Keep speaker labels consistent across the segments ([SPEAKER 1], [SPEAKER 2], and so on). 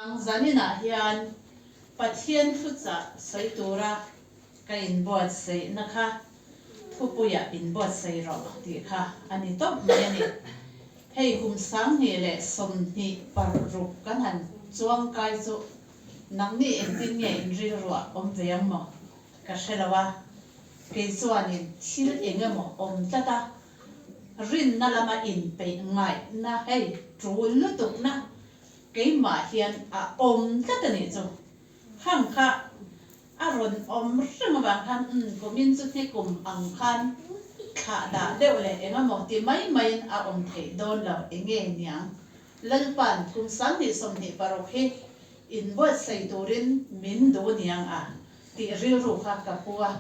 [SPEAKER 1] Ang zaninah hian Pathian thuchah sawi tura ka inbuatsaihna kha thupuiah inbuatsaih rawh tih kha a ni tawp mai a ni. Hei kum 2026 kan han chuang kai chu nangni engtin nge in rilruah awm ve ang maw ka hre lo a, kei chuanin thil eng emaw awm tlat a, rinna lama inpeih ngaihna hei tul lutukna Keimah hian a awm tlat a nih chu. Hang kha a rawn awm reng avang khan umm kumin chu hnikum ang khan thlah dah deuh leh eng emaw ti mai maiin a awm theih dawn lo enge niang. Lalpa'n kum 2026 hi inbuatsaih turin min duh niang a tih rilru kha ka pu a.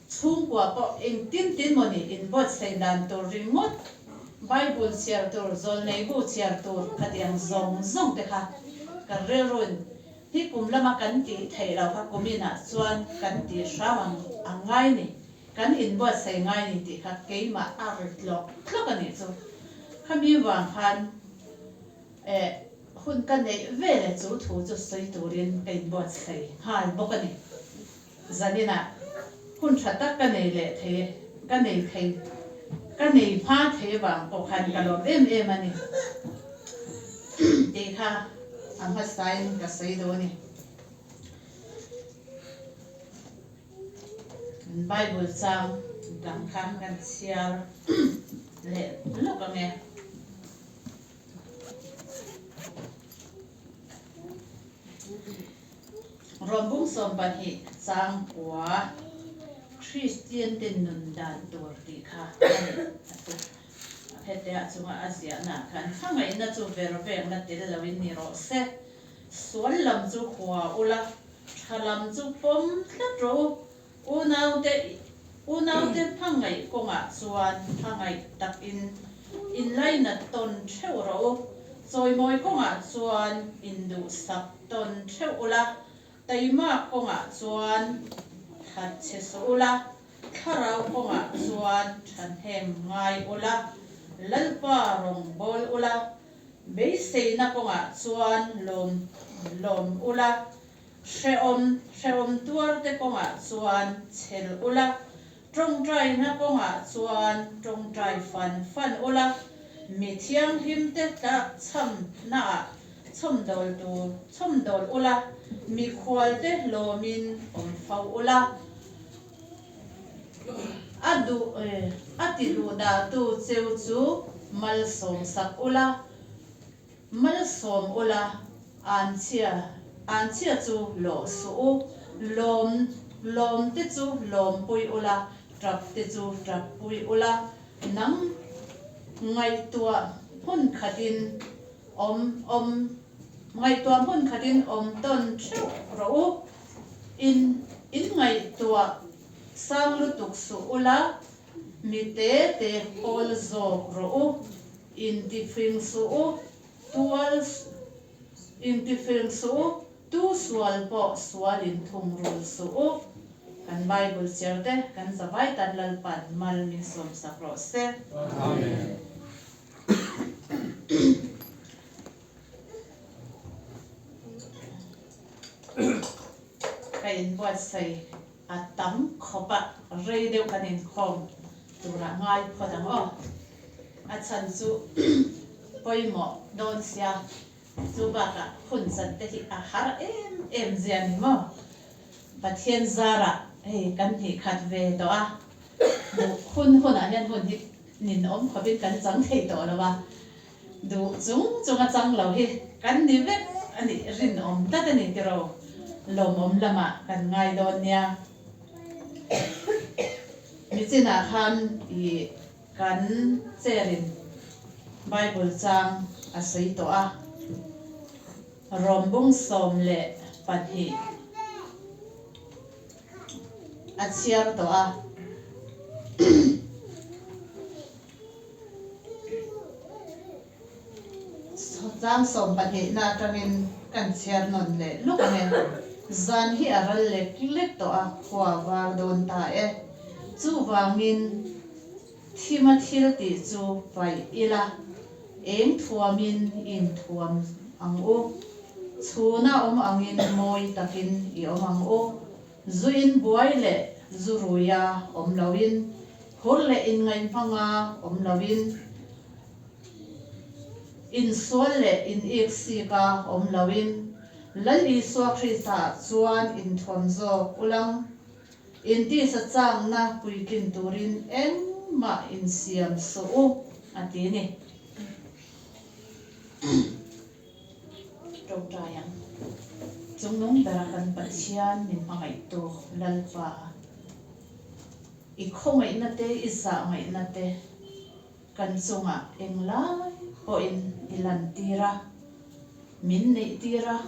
[SPEAKER 1] Chhungkua pawh engtin tin mawni inbuatsaih dan tur ringawt, Bible chhiar tur, zawlneibu chhiar tur khatiang zawng zawng te kha kan rilruin hi kum lama kan tih theih loh kha kuminah chuan kan tih hram ang ang ngai ni, kan inbuatsaih ngai ni tih kha keimah a ri tlawk tlawk a nih chu. Khami vang khan eh hun ka neih veleh chu thu chu sawi turin ka inbuatsaih nghal bawk a ni. Zaninah hun tha tak ka nei leh thei, ka nei thei, ka nei hma thei avang pawh khan ka lawm em em a ni tih kha a hmasain ka sawi duh a ni. Bible chang dang kha kan chhiar leh lawk ang e. Rawmbung 12 chang kua Kristian te nun dan tur tih kha a ni a thu. A hetia chunga a ziahna ah khan hmangaihna chu ver vekna tel loin ni rawh se. Sual lam chu hua ula, tha lam chu pawm tlat rawh u. Unaute unaute hmangaih kawngah chuan hmangaih takin inlainat tawn theuh rawh u. Chawimawi kawngah chuan induhsak tawn theuh ula, taimak kawngah chuan that che suh ula, thlarau kawngah chuan thahnem ngai ula, Lalpa rawn bawl ula, beiseina kawngah chuan lawm lawm ula, Hrehawm, hrehawm tuarte kawngah chuan chhel ula, tawngtaina kawngah chuan tawngtai fan fan ula, mi thianghlimte tlak chhamnaah chhawmdawl tur chhawmdawl ula, mikhualte hlawmin awm fo ula. A duh, a ti duh dahtu cheu chu malsawmsak ula. Malsawm ula, anchhia, anchhia chu lawh suh u, lawm, lawm te chu lawmpui ula, tap te chu tappui ula, nang ngaihtuah hmun khatin awm, awm, ngaihtuah hmun khatin awm tawn theuh rawh u, in, in ngaihtuah sang lutuk suh ula, mi te te hawl zawk rawh u. Intifing suh u, tual Intifing suh u, tu sual pawh sual in thungrul suh u. Kan Bible chhiar te kan zavai tan Lalpan mal min sawmsak rawh se.
[SPEAKER 2] Amen.
[SPEAKER 1] Ka inbuatsaih a tam khawp a, rei deuh kan inkhawm turah ngai phawt ang aw. A chhan chu pawimawh dawn sia, chu bakah hun chan te hi a har em em zia ni maw? Pathian zarah hei kan hnih khat ve tawh a, duh hun hunah hian hun hi ninawm khawpin kan chang thei tawh lo a, duh chung chung a chang lo hi kan ni vek a nih rinawm tlat a ni tiraw lawmawm lamah kan ngai dawn nia. Michinah khan ih Kan chair-in Bible chang a sawi tawh a, Rawmbung 12 a chhiar tawh a. Chang 12 na atangin kan chhiar nawn leh luk ang e. Zan hi a ral lek lek tawh a, khua var dawn ta e. Chuvangin thima thil tih chu paih ila, eng thuamin inthuam ang u. Chhuna awm angin mawi takin i awm ang u. Zu in buai leh zu ruia awm loin, hur leh inngaihmanga awm loin, insual leh inik sika awm loin, Lal Isua Krista chuan inthuam zawk ulang. Intisa changna puitlin turin engmah insiam suh u, a ti ni. Tawngtai ang. Chungnung bera kan Pathian min hmangaihtu Lalpa, i khawngaihna te, i zahngaihna te kan chungah englai pawhin i lantir a, min neihtir a,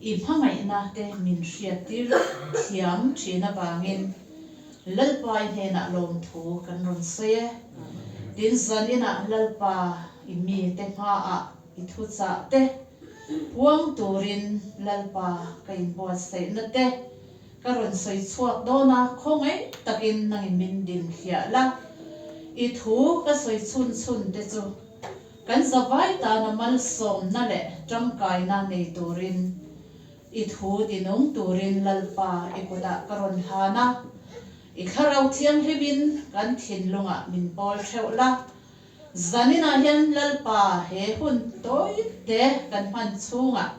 [SPEAKER 1] i hmangaihna te min hriattir thiam thin avangin Lalpa i hnenah lawmthu kan rawn sawi e. Tin, zaninah Lalpa i mite hmaah i thuchah te puang turin Lalpa ka inbuatsaihna te ka rawn sawi chhuak dawn a, khawngaih takin nangin min din hliah la, i thu ka sawi chhun chhun te chu kan zavai tana malsawmna leh tangkaina nei turin i thu tinung turin Lalpa i kutah ka rawn hlan a, i thlarau thianghlimin kan thinlungah min pawl theuh la. Zaninah hian Lalpa he hun tawi te kan hman chhungah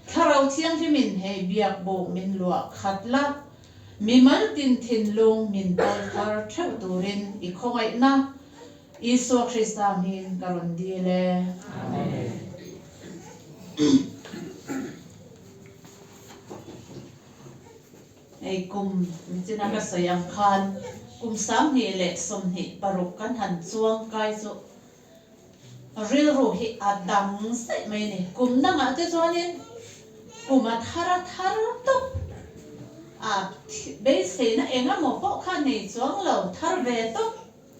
[SPEAKER 1] Thlarau Thianghlimin hei biak buk min luah khat la, mimal tin thinlung min pawl thar theuh turin i khawngaihna Isua Krista hmingin ka rawn dil e. Amen. Hei kum china ka sawi ang khan kum 2026 kan han chuang kai chu rilru hi a dang saih mai a ni. Kum dangah te chuanin kum a thar a thar tawp a, beiseina eng emaw pawh kha nei chuang lo, thar ve tawp,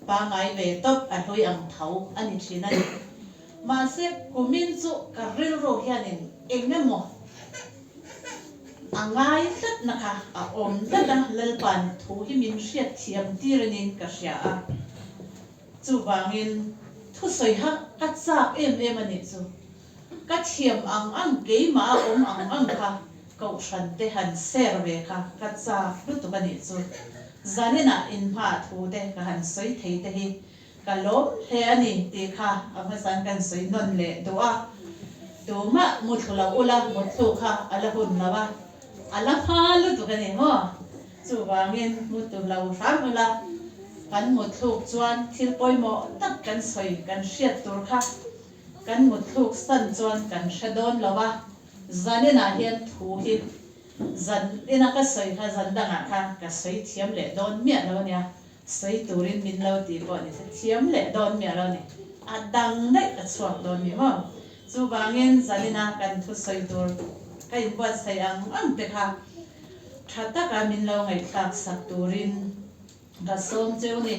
[SPEAKER 1] pangngai ve tawp a hlui ang tho a ni thin a ni. Mahse kumin chu ka rilru hianin eng emaw A ngai tlatna kha a awm tlat a, Lalpa'n thu hi min hriat thiam tir anin ka hria a. Chuvangin thusawi ha ka chak em em a nih chu. Ka thiam ang ang keimah a awm ang ang kha Kohhran te han ser ve kha ka chak lutuk a nih chu. Zaninah inhma thu te ka han sawi thei te hi Ka lawm hle a ni tih kha a hmasain kan sawi nawn leh duh a. Tumah muthlu lo ula, muthlu kha a la hun lo a, a la hma lutuk a ni maw? Chuvangin mutu lo hram ula, kan mutthluk chuan thil pawimawh tak kan sawi kan hriat tur kha kan mutthluk san chuan kan hre dawn lo a, zaninah hian thu hi zan ina ka sawi kha zan dangah kha ka sawi thiam leh dawn miah lo a nia. Sawi turin min lo tih pawh ni se thiam leh dawn miah lo ni. A dang daih a chhuak dawn ni maw? Chuvangin Zalina kan thu sawi tur ka inbuatsaih ang ang te kha tha taka min lo ngaihthlak sak turin ka sawm cheu ni.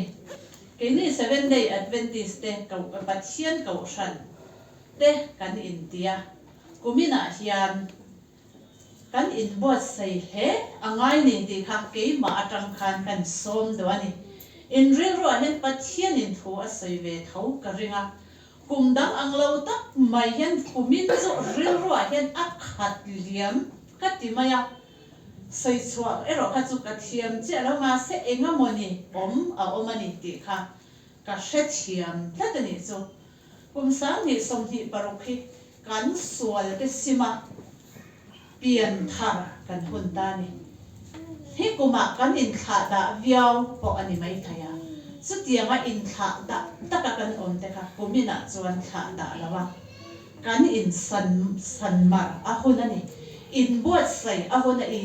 [SPEAKER 1] Keini Seventh Day Adventist te Pathian Kohhran te kan intia kuminah hian Kan inbuatsaih hle a ngai ni tih kha keimah atang khan kan sawm duh a ni. In rilruah hian Pathianin thu a sawi ve tho ka ring a. Kum dang ang lo tak mai hian kumin chu rilruah hian a khat liam ka ti mai a. Sawi chhuah erawh kha chu ka thiam chiah lo mahse engamawni awm a awm a ni tih kha ka hrethiam tlat a nih chu. Kum 2026 hi kan sual te sima pian thar kan hun ta ni. Hi kumah kan inthlah dah viau pawh a ni maithei a, chutianga inthlah dah taka kan awm te kha kuminah chuan thlah dah lo a, kan in san san mar a hun a ni, inbuatsaih a hun a i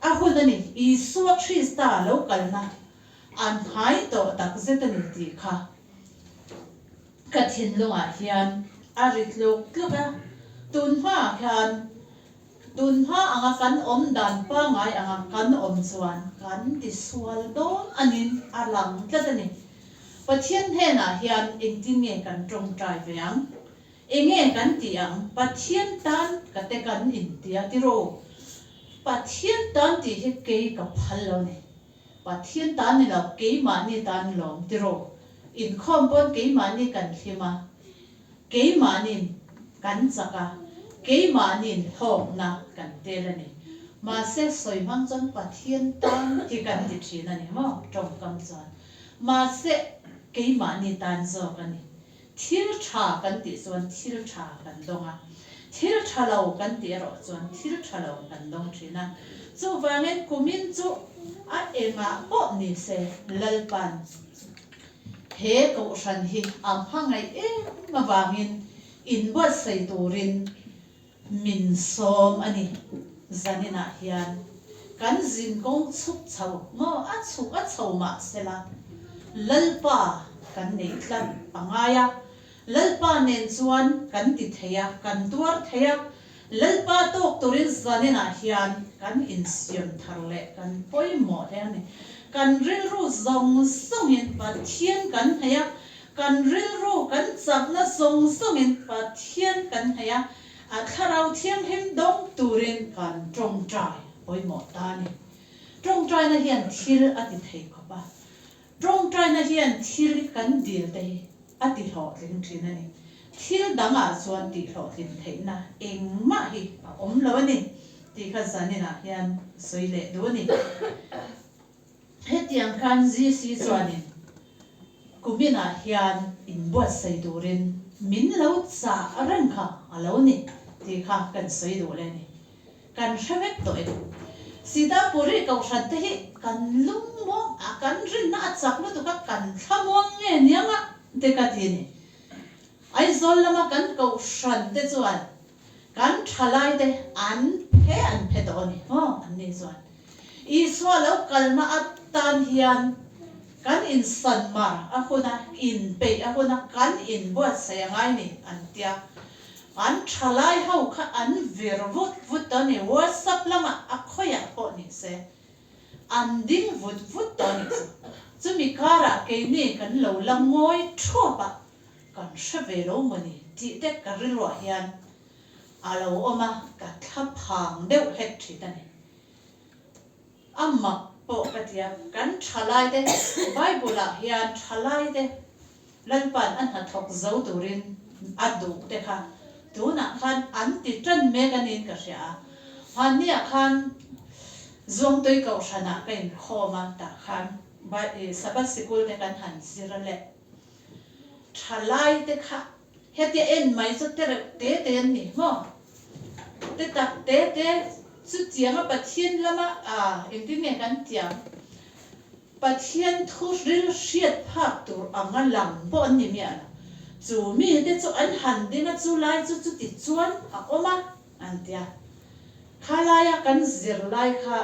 [SPEAKER 1] a hun a ni, Isua Krista lo kalna an hnai tawh takzet a ni tih kha. Ka thinlungah hian a ri tluk tluk a, tun hmaah khian tun hma anga kan awm dan pangngai anga kan awm chuan kan tisual dawn anin a lang tlat a ni. Pathian hnenah hian engtin nge kan tawngtai ve ang? Enge kan tih ang? Pathian tan ka te kan intia tiraw? Pathian tan tih hi kei ka phal lo ni. Pathian tan ni lo, keimahni tan lawm tiraw? Inkhawm pawn keimahni kan hlim a, keimahni kan chak a, Keimahni'n hlawkna kan tel a ni. Mahse, sawi hmang chuan Pathian tan hi kan ti thin a ni maw? Tawngkam chuan. Mahse, keimahni tan zawk a ni. Thil tha kan tih chuan thil tha kan dawng a, thil tha lo kan tih erawh chuan thil tha lo kan dawng thin a. Chuvangin kumin chu a engah pawh ni se Lalpa'n he kohhran hi a hmangaih em avangin inbuatsaih turin min sawm a ni. Zaninah hian kan zinkawng chhuk chho maw a chhuk a chho mah sela Lalpa kan nei tlat a ngai a, Lalpa nen chuan kan ti thei a, kan tuar thei a, Lalpa tawk turin zaninah hian kan insiam thar leh kan pawimawh hle a ni. Kan rilru zawng zawngin Pathian kan hnaih a, kan rilru kan chakna zawng zawngin Pathian kan hnaih a, a Thlarau Thianghlim dawng turin kan tawngtai pawimawh ta a ni. Tawngtaina hian thil a ti thei khawp a, Tawngtaina hian thil kan dil te hi a ti hlawhtling thin a ni. Thil dangah chuan tih hlawhtlin theihna engmah hi a awm lo a ni tih kha zaninah hian sawi leh duh a ni. Hetiang khan GC chuanin kuminah hian inbuatsaih turin min lo chah reng kha a lo ni tih kha kan sawi duh leh a ni. Kan hre vek tawh e. Sitapuri kohhran te hi kan lungmuang a, kan rinna a chak lutuk a, kan thlamuang nge niang a te ka ti a ni. Aizawl lama kan kohhran te chuan kan thalai te an phe an phe tawh a ni maw an ni chuan. Isua lo kalna atan hian kan insan mar a hun a, inpeih a hun a, kan inbuatsaih a ngai ni an tia. An thalai ho kha an vir vut vut tawh a ni, WhatsApp lamah a khawiah pawh ni se an ding vut vut tawh a nih chu. Chumi karah keini kan lo la ngawi thuap a, kan hre ve lo maw ni tih te ka rilruah hian a lo awm a, ka thla phang deuh hlek thin a ni. A mak pawh ka ti a, kan thalaite Bible-ah hian thalaite Lalpa'n a hnathawk zo turin a duh te kha tunah khan an ti tan mek a niin ka hria a. Hmanniah khan Zuangtui Kohhranah ka inkhawm a, tah khan Sabbath sikul te kan han zir a le. Thalaite kha hetia en mai chu te reuh te te an ni maw? Te tak te te chutianga Pathian lama engtin nge kan tiang? Pathian thu ril hriat phak tur anga lang pawh an ni miah lo. Chu mite chu an han ding a, chu lai chu chuti chuan a awm a, an ti a. Kha laia kan zirlai kha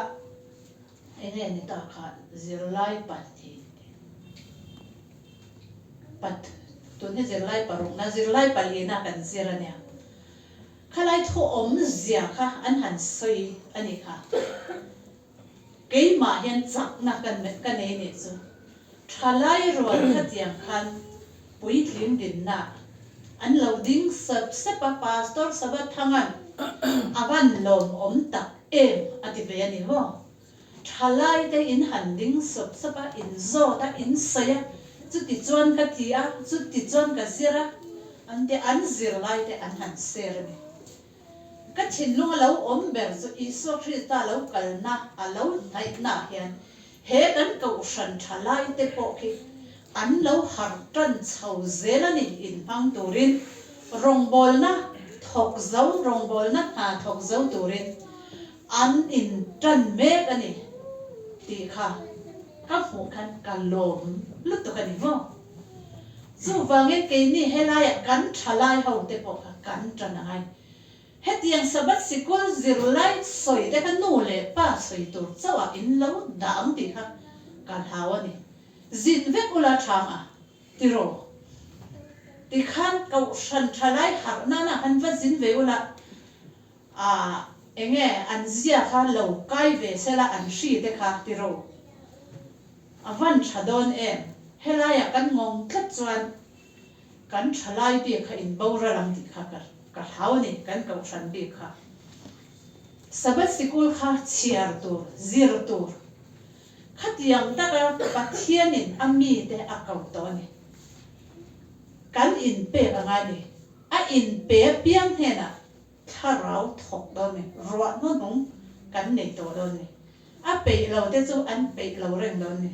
[SPEAKER 1] eng nge ni ta kha zirlai pahnih pat tun hi zirlai parukna zirlai palina kan zir a nia. Khalai thu awmzia kha an han sawi a nih kha. Keimah hian chakna ka nei nih chu thalai rual khatiang khan puitling dinna an lo ding sep sep a, Pastor Sabathanga'n a van lawmawm tak em a ti ve a ni maw? Thalai te in han ding sep sep a, in zawt a, in sawi a, chuti chuan ka ti a, chuti chuan ka zir a, an ti an zirlai te an han share a ni. Ka thinlung a lo awm ber chu Isua Krista lo kalna a lo hnaihnaah hian he kan kohhran tha laite pawh khi an lo harh tan chho zel a ni inhmang turin rawngbawlna thawk zo rawngbawlna hna thawk zo turin an in tan mek a ni tih kha ka hmuh khan ka lawm lutuk a ni maw. Chuvangin keini helaiah kan thalai ho te pawh kha kan tan a ngai. Hetiang Sabbath sikul zirlai sawi te kha nu leh pa sawi tur chauhah in lo dah ang tih kha ka hlau a ni. Zin vek ula thang a tiraw? Tikhan kohhran thalai harh nana khan va zin ve ula a enge an zia kha lo kai ve sela an hri te kha tiraw? A van tha dawn em? Helaiah kan ngawng tlat chuan kan thalai bik kha in boral ang tih kha ka hlau a ni, kan kohhran bik kha. Sabbath sikul kha chhiar tur, zir tur. Khatiang taka Pathianin a mite a ko tawh a ni. Kan inpek a ngai ni. A inpe piang hnenah. Thlarau thawk dawn ni, ruah hnuhnung kan nei tawh dawn ni. A peih lo te chu an peih lo reng dawn ni.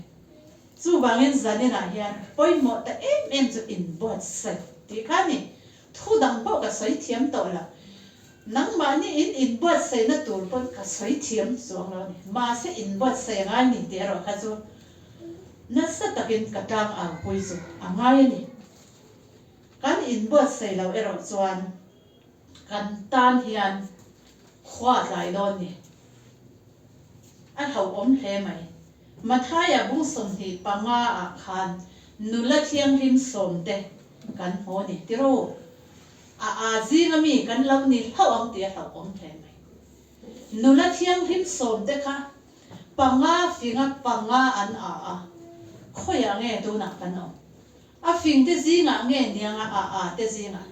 [SPEAKER 1] Chuvangin zaninah hian pawimawh ta em em chu inbuatsaih tih kha a ni. Thu dang pawh ka sawi thiam tawh lo. Nangmahni in inbuatsaihna tur pawn ka sawi thiam chuang lo a ni. Mahse inbuatsaih a ngai ni tih erawh kha chu nasa takin ka tlang au pui chu a ngai a ni. Kan inbuatsaih loh erawh chuan kan tan hian khua a tlai dawn ni. A hlauhawm hle mai. Mathaia bung 25 ah khan nula thianghlim sawmte kan hmu a ni tiraw? A a zinga mi kan lo ni hlauh ang tih a hlauhawm hle mai. Nula thianghlim sawmte kha panga finga panga an a a, khawiah nge tunah kan awm? A fingte zingah nge nianga a a te zingah?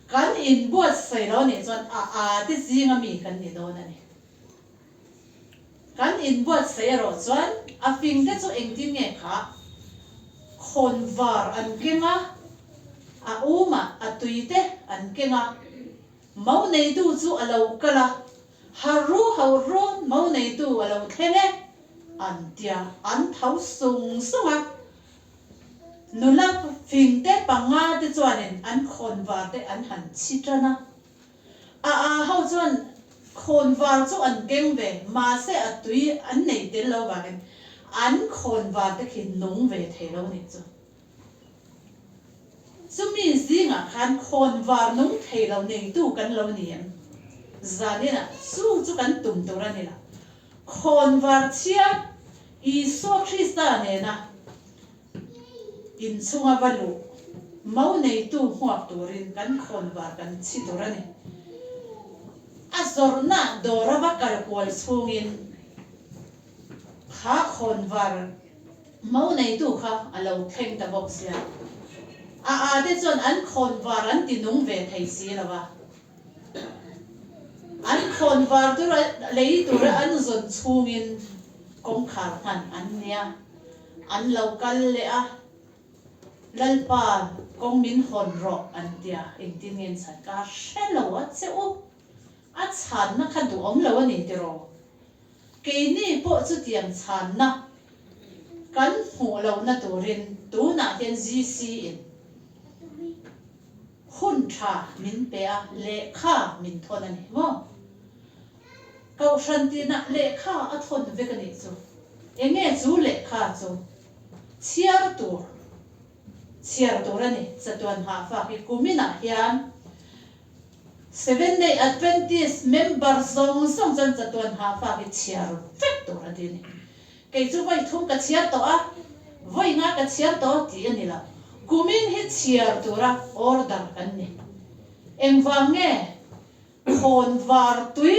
[SPEAKER 1] Kan inbuatsaih lo nih chuan a a te zinga mi kan ni dawn a ni. Kan inbuatsaih erawh chuan a fingte chu engtin nge kha? Khawnvar an keng a, a umah a tuite an keng a. Mo neitu chu a lo kal a, Haru Haurun mo neitu a lo thleng e, an tia, an tho sung sung a. Nula fingte panga te chuanin an khawnvar te an han chhi tan a. A a ho chuan khawnvar chu an keng ve, mahse a tui an nei tel lo vangin an khawnvar te khi nung ve thei lo nih chu. Chumi zingah khan khawnvar nung thei lo neitu kan lo ni em? Zaninah chu chu kan tum tur a ni lo. Khawnvar chhia Isua Krista nena Inchhunga va luh mo neitu hmuak turin kan khawnvar kan chhi tur a ni. A zawrhna dawra va kal kual chhungin kha khawnvar mo neitu kha a lo thleng ta bawk sia. A a te chuan an khawnvar an ti nung ve thei si lo a. An khawnvar tura lei tura an zawn chhungin kawngkhar hman an nia. An lo kal leh a, Lalpa, kawng min hawn rawh an ti a, engtin nge an chhan? Ka hre lo a che u, a chhanna kha duhawm lo a ni tiraw? Keini pawh chutiang chhanna kan hmuh lohna turin tunah hian GC in hun tha min pe a, lehkha min thawn a ni maw? Kohhran tinah lehkha a thawn vek a nih chu. Enge chu lehkha chu chhiar tur chhiar tur a ni. Chatuan hahfak hi kuminah hian Seventh Day Adventist member zawng zawng chuan chatuan hahfak hi chhiar vek tur a ti a ni. Kei chu vawi thum ka chhiar tawh a, vawi nga ka chhiar tawh tih a ni lo. Kumin hi chhiar tura order kan ni. Engvang nge? Khawnvar tui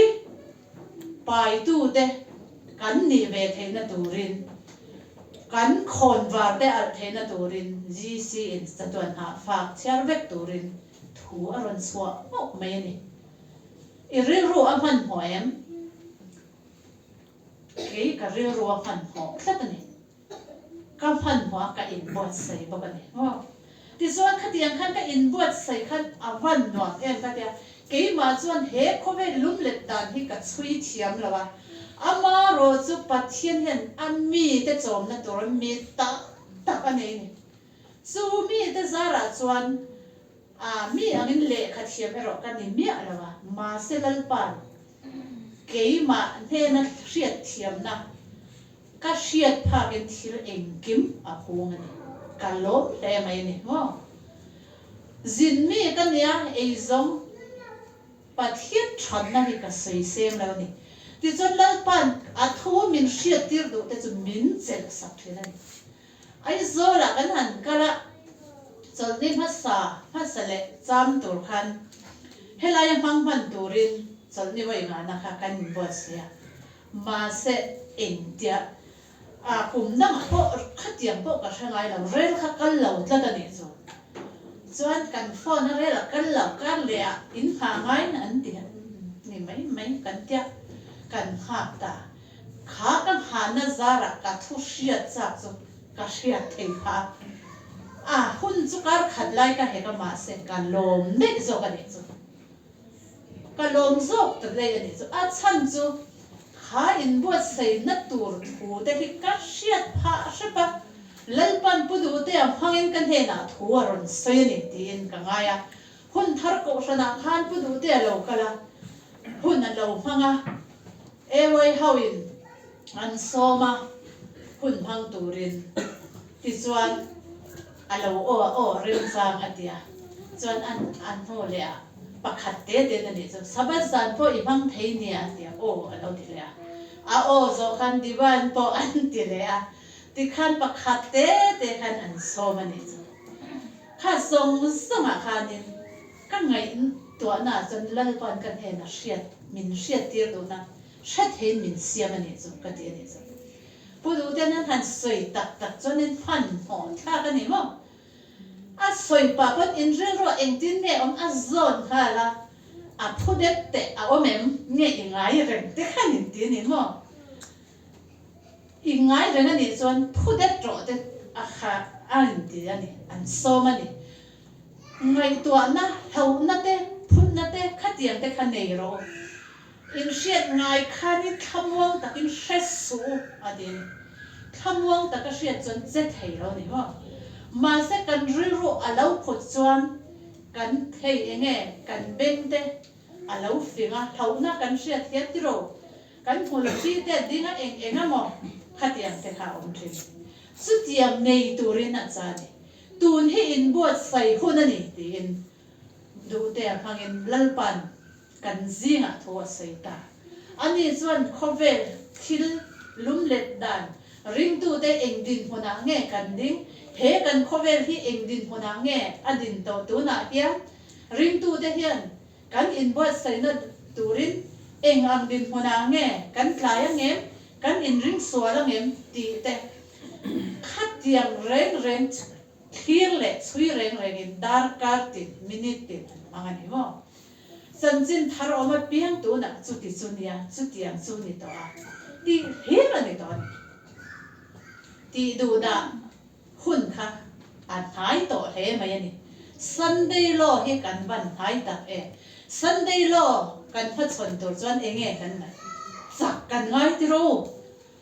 [SPEAKER 1] paitute kan nih ve theihna turin, kan khawnvar te alh theihna turin GC in chatuan hah fak chhiar vek turin thu a rawn chhuah mauh mai a ni. I rilru a hmanhmawh em? Kei ka rilru a hmanhmawh tlat a ni. Ka hmanhmawh a ka inbuatsaih bawk a ni. Aw. Tichuan khatiang khan ka inbuatsaih khan a van nuam em ka tia. Keimah chuan he khawvel lum let dan hi ka chhui thiam lo a. Amarawh chu Pathian hian a mite chawmna tur mi tak tak a nei a ni. Chu mite zarah chuan a mi angin lehkha thiam erawh ka ni miah lo a. Mahse Lalpa'n keimah hnena hriat thiamna Ka hriat phakin thil engkim a hung a ni. Ka lawm hle mai a ni maw? Zin mi ka nia eizawng Pathian thatna hi ka sawi seng lo a ni. Tichuan Lalpa'n a thu min hriattir duh te chu min chelh sak thin a ni. Aizawlah kan han kal a, chawlhni hmasa hmasa leh cham tur khan helaia hmang hman turin chawlhni vawi ngahna kha kan inbuatsaih a. Mahse, engtia a kum dangah pawh khatiang pawh ka hre ngai lo, rel kha kal lo tlat a nih chu. Chuan kan phone a rel a kal lo, kar leh ah in nghah ngaiin an ti ni mai mai kan tia kan nghak ta. Kha ka nghahna zarah ka thu hriat chak chu ka hriat thei kha a. A hun chu kar khat lai ka hek a mahse ka lawm daih zawk a nih chu. Ka lawm zawk ta daih a nih chu. A chhan chu kha inbuatsaihna tur thu te hi ka hriat phah hrep a, Lalpan Pu Duhtea hmangin ka hnenah thu a rawn sawi a ni tiin ka ngai a. Hun thar kohhranah khan Pu Duhtea lo kal a, hun a lo hmang a, AY hoin an sawm a, hun hmang turin tichuan a lo aw a aw remchang a ti a, chuan an an hnu leh a pakhat te ten a nih chu Sabbath zan pawh i hmang thei nia a ti a, aw a lo ti leh a, a aw zawh khan Divan pawh an ti leh a, tikhan pakhat te te khan an sawm a nih chu. Kha zawng zawngah khanin ka ngaihtuahnaah chuan Lalpa'n ka hnenah hriat min hriattir duhna hre theiin min siam a nih chu ka ti a nih chu. Pu Duhten an han sawi tak tak chuan in hmanhmawh thlak a ni maw? A sawi pah pawn in rilruah engtin nge awm a zawn nghal a, a phu dep teh a awm em nge i ngai reng te khan in ti a ni maw? I ngai reng a nih chuan phu det rawh te a kha a inti a ni, an sawm a ni. Ngaihtuahna, hlauhna te, phutna te khatiang te kha nei rawh u. Inhriat ngai khanin thlamuang takin hre suh u a ti a ni. Thlamuang taka hriat chuan che thei lo a ni maw? Mahse kan rilru a lo phut chuan kan thei enge kan beng te a lo fing a, hlauhna kan hriat hian tiraw Kan hmu lo chi te ding a eng eng emaw khatiang te kha a awm thin. Chutiang nei turin a cha ni. Tun hi inbuatsaih hun a ni tiin Duhtea hmangin Lalpa'n kan zingah thu a sawi ta. Ani chuan khawvel thil lum let dan ringtute eng dinhmunah nge kan ding, he kan khawvel hi eng dinhmunah nge a din tawh tunah hian ringtute hian Kan inbuatsaihna turin eng ang dinhmunah nge kan tlai angem, kan inring sual angem tih te khatiang reng reng thlir leh chhui reng rengin darkar tin, minute tin an hmang a ni maw? Chanchin thar awm apiang tunah chuti chu nia, chutiang chu ni tawh a tih hlir a ni tawh a ni. Tih duhdah. Hun kha a hnai tawh hle mai a ni. Sunday law hi kan van hnai tak e. Sunday law kan hmachhawn tur chuan enge kan ngaih? Chak kan ngai tiro.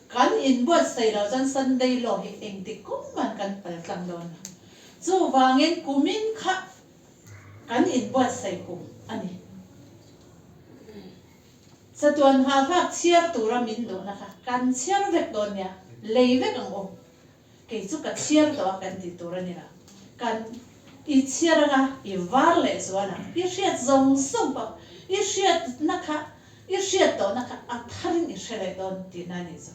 [SPEAKER 1] Kan inbuatsaih loh chuan Sunday law hi engtik kum man kan pal tlang dawn lo. Chuvangin kumin kha kan inbuatsaih kum a ni. Chatuan nghahfak chhiar tura min duhna kha kan chhiar vek dawn nia, lei vek ang u. Kei chu ka chhiar tawh a kan ti tur a ni lo. Kan i chhiar anga i var leh zual ang. I hriat zawng zawng pawh i hriatna kha i hriat tawhna kha a tharin i hre leh dawn tihna a nih chu.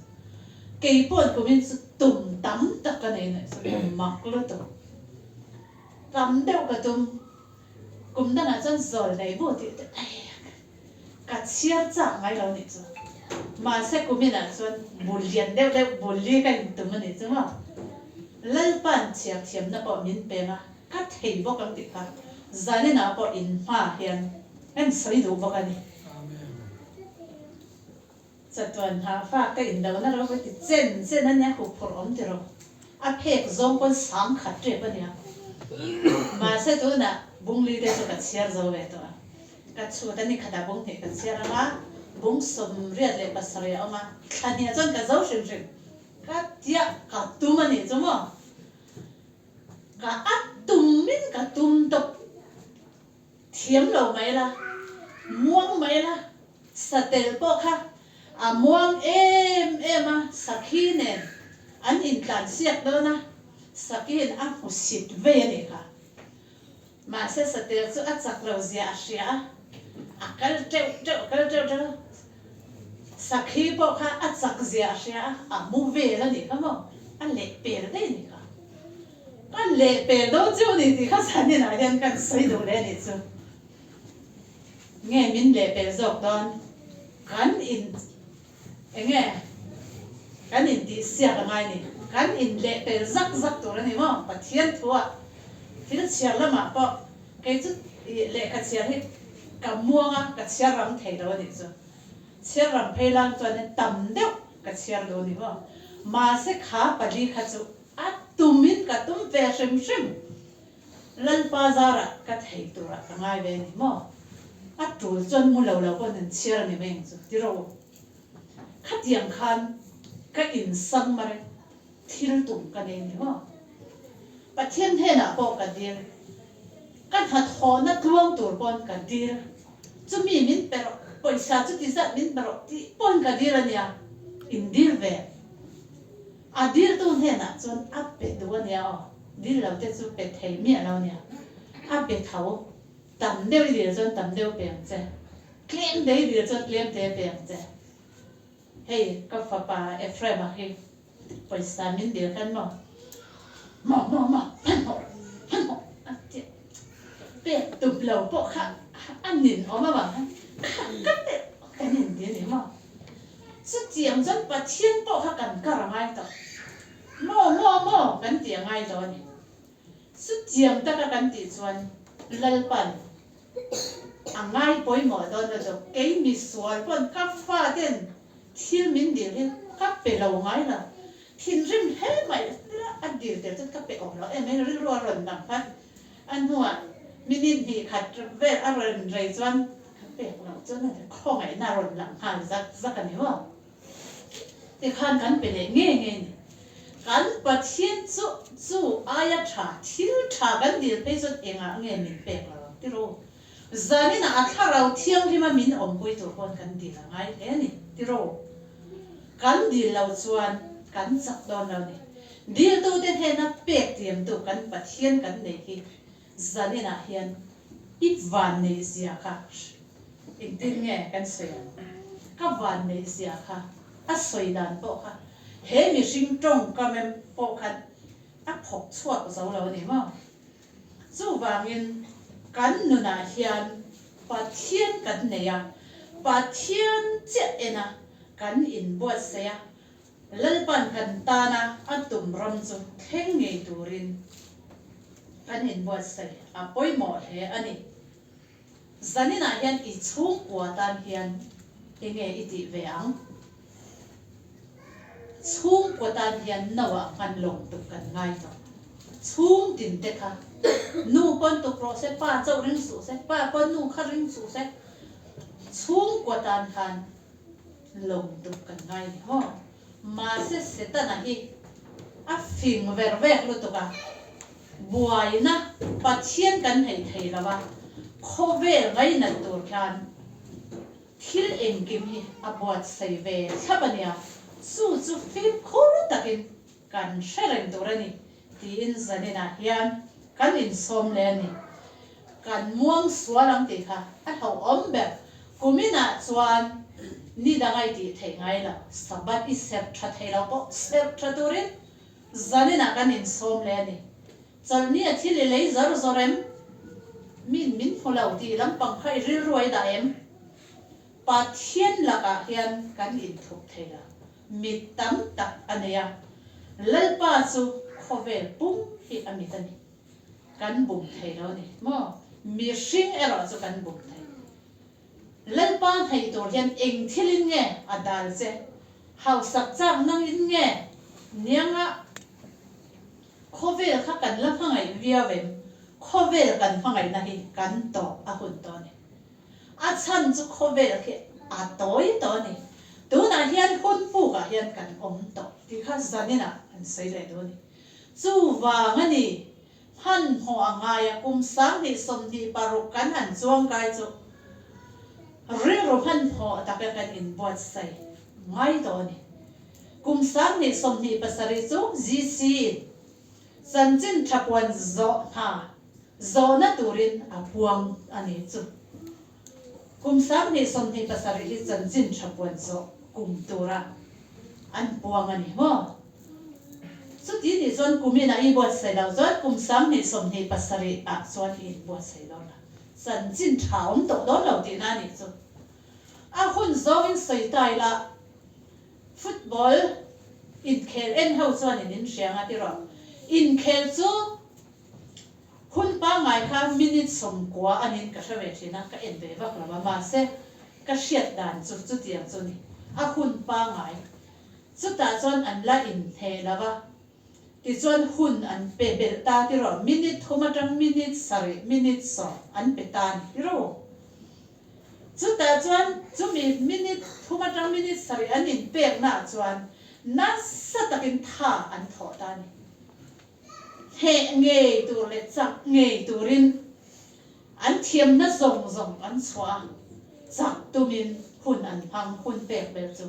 [SPEAKER 1] Kei paw'n kumin chu tum tam tak ka nei nuih chu mak lutuk. Tam deuh ka tum. Kum dangah chuan zawl nei bu tih te Ka chhiar chak ngai lo nih chu. Mahse kuminah chuan bul lian deuh deuh bul li ka intum a nih chu maw. Lalpa'n chhiar thiamna pawh min peng a, ka thei bawk ang tih kha zaninah pawh in hmaah hian ka insawi duh bawk a ni. Chatuan nghahfak ka inlohna ropui ti chen chen a nia, huphurh awm ti rawh. A phek zawng pawn sang khat tep a nia. Mahse tunah bungli te chu ka chhiar zo ve tawh a. Ka chhut a ni khatah bung hnih ka chhiar ang a, bung 87 a awm a, thla hnih chuan ka zo hrim hrim. Ka tiah ka tum a nih chu maw? Ka a tumin ka tum tawp. Thiam lo mai la, muang mai la, satel pawh kha a muang em em a, sakhi nen an intlansiak dawn a, sakhiin a hmu sit vei a nih kha. Mahse satel chu a chak lo zia a hria a, a kal teuh teuh, a kal teuh teuh a, sakhi pawh kha a chak zia a hria a, a mu vel a nih kha maw, a leh pel daih a nih kha. Ka leh pel dawn chiu ni tih kha zaninah hian kan sawi duh leh a nih chu. Nge min leh pel zawk dawn? Kan in enge kan intih siak a ngai ni. Kan in leh pel zak zak tur a ni maw? Pathian thuah thil chhiar lamah pawh kei chu lehkha chhiar hi ka muang a, ka chhiar ram thei lo a nih chu. Chhiar ram phei lang chuanin tam deuh ka chhiar duh a ni maw? Mahse kha pali kha chu A tumin ka tum ve hrim hrim. Lalpa zarah ka thei turah ka ngai ve ni maw? A tul chuan mu lo lo pawn an chhiar a ni mai ang chu ti rawh u. Khatiang khan ka insang mar e, thil tum ka nei ni maw? Pathian hnenah pawh ka dil, ka hnathawhna tluang tur pawn ka dil, chumi min pe rawh, pawisa chuti zat min pe rawh tih pawn ka dil a nia, in dil ve. A diltu hnenah chuan a pe duh a nia aw, dil lo te chu pe thei miah lo a nia, a pe tho. Tam deuh i dil chuan tam deuh pe ang che, tlem te i dil chuan tlem te pe ang che. Hei ka fapa Ephraim-a hi pawisa min dil khan maw, maw maw maw hmanhmawh rawh, hmanhmawh a ti a, pek tum lo pawh kha a nin awm avang khan kha ka pe kan inti a ni maw. Chutiang chuan Pathian pawh kha kan kar a ngai tawh, maw maw maw kan tih a ngai tawh a ni. Chutiang taka kan tih chuan Lalpan a ngai pawimawh dawn lo chu kei misual pawn ka faten thil min dil hi ka pe lo ngai lo. Thinrim hle mai a dil tel chuan ka pe awm lo em em rilru a rawn dang phat. A hnuah minute hnih khat vel a rawn rei chuan ka pek loh chuan a khawngaihna a rawn lang nghal zak zak a ni maw. Tikhan kan pe leh ngei ngei ni. Kan Pathian chu chu aia tha, thil tha kan dil phei chuan engah nge min pek lo ang ti ru. Zaninah a thlarau thianghlima min awmpui tur pawn kan dil a ngai hle a ni ti ru. Kan dil lo chuan kan chak dawn lo ni. Diltute hnena pek tiamtu kan Pathian kan nei hi zaninah hian I vanneih zia kha engtin nge kan sawi ang? Ka vanneih zia kha a sawi dan pawh kha he mihring tawngkam em pawh khan a phawk chhuak zo lo a ni maw? Chuvangin kan nunah hian Pathian kan nei a, Pathian chiah ena kan inbuatsaih a, Lalpan kan tana a tum ram chu thleng ngei turin kan inbuatsaih a pawimawh hle a ni. Zaninah hian i chhungkua tan hian enge i tih ve ang? Chhungkua tan hian noah hman lawng tuk kan ngai tawh. Chhung tin te kha nu pawn tuk rawh se, pa chauh ring suh se, pa pawn nu kha ring suh se, chhungkua tan khan Lawm tuk kan ngai ni haw. Mahse Setana hi a fing ver vek lutuk a, buaina Pathian kan hei thei lo a, khawvel ngainat tur khian thil engkim hi a buatsaih ve thlap a nia, chu chu fimkhur takin kan hre reng tur a ni tiin zaninah hian kan insawm leh a ni. Kan muang sual ang tih kha a hlauhawm ber. Kuminah chuan ni dang a i tih theih ngai lo. Sabbath i serh tha thei lo pawh serh tha turin zaninah kan insawm leh a ni. Chawlhni a thil i lei zawr zawr em? Min min hmu lo tih lampang kha i rilru a i dah em? Pathian lakah hian kan inthup thei lo. Mit tam tak a nei a, Lalpa chu khawvel pum hi a mit a ni. Kan bum thei lo a ni maw? Mihring erawh chu kan bum thei. Lalpa hnaih tur hian eng thilin nge a dal che? Hausak chak nangin nge nianga khawvel kha kan la hmangaih viau em? Khawvel kan hmangaihna hi kan tawp a hun tawh a ni. A chhan chu khawvel khi a tawi tawh a ni. Tunah hian hun pukah hian kan awm tawh tih kha zaninah an sawi leh duh a ni. Chuvang a ni, hmanhmawh a ngai a, kum 2026 kan han chuang kai chu rilru hmanhmawh taka kan inbuatsaih ngai tawh a ni. Kum 2027 chu GC in chanchin tha puan zawh hna Zawhna turin a puang a ni chu. Kum 2027 hi chanchin tha puan zawh kum tura an puang a ni maw? Chuti nih chuan kumin a i buatsaih loh chuan kum 2027 ah chuan i inbuatsaih dawn lo. Chanchin tha awm tawh dawn lo tihna a nih chu. A hun zawngin sawi ta ila football inkhel en ho chuan in inhria ang a ti rawh. Inkhel chu Hun pangngai kha minute 90 anin ka hre ve thin a, ka en ve vak lo a, mahse ka hriat dan chu chutiang chu a ni. A hun pangngai chutah chuan an la inhne lo a, tichuan hun an pe belh ta tiraw, minute thum atang minute sarih, minute 10 an pe ta a ni tiraw. Chutah chuan chumi minute thum atang minute sarih an inpeknaah chuan nasa takin tha an thawh ta a ni. Hneh ngei tur leh chak ngei turin an thiamna zawng zawng an chhuah a, chak tumin hun an hmang, hun pek ber chu.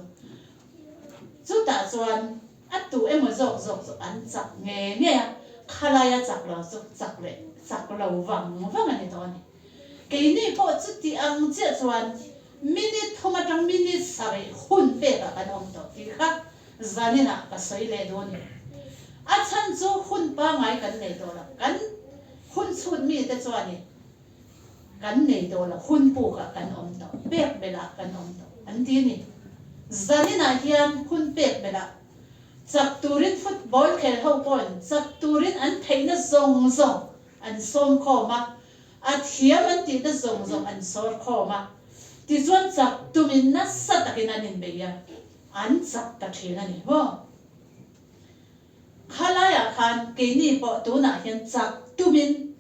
[SPEAKER 1] Chutah chuan a tu emaw zawk zawk chu an chak ngei ngei a, khalaia chak lo chu chak leh chak lo vang vang a ni tawh a ni. Keini pawh chuti ang chiah chuan minute thum atang minute sarih hun pekah kan awm tawh tih kha zaninah ka sawi leh dawn e. A chhan chu hun pangai kan nei tawh lo, kan hun chhut mite chuanin kan nei tawh lo, hun pukah kan awm tawh, pek belhah kan awm tawh an ti a ni. Zaninah hian hun pek belhah chak turin football khel ho pawhin chak turin an theihna zawng zawng an sawm khawm a, a thiam an tihna zawng zawng an sawr khawm a, tichuan chak tumin nasa takin an inbei a, an chak ta thin a ni maw? Khalaiah khan keini pawh tunah hian chak tumin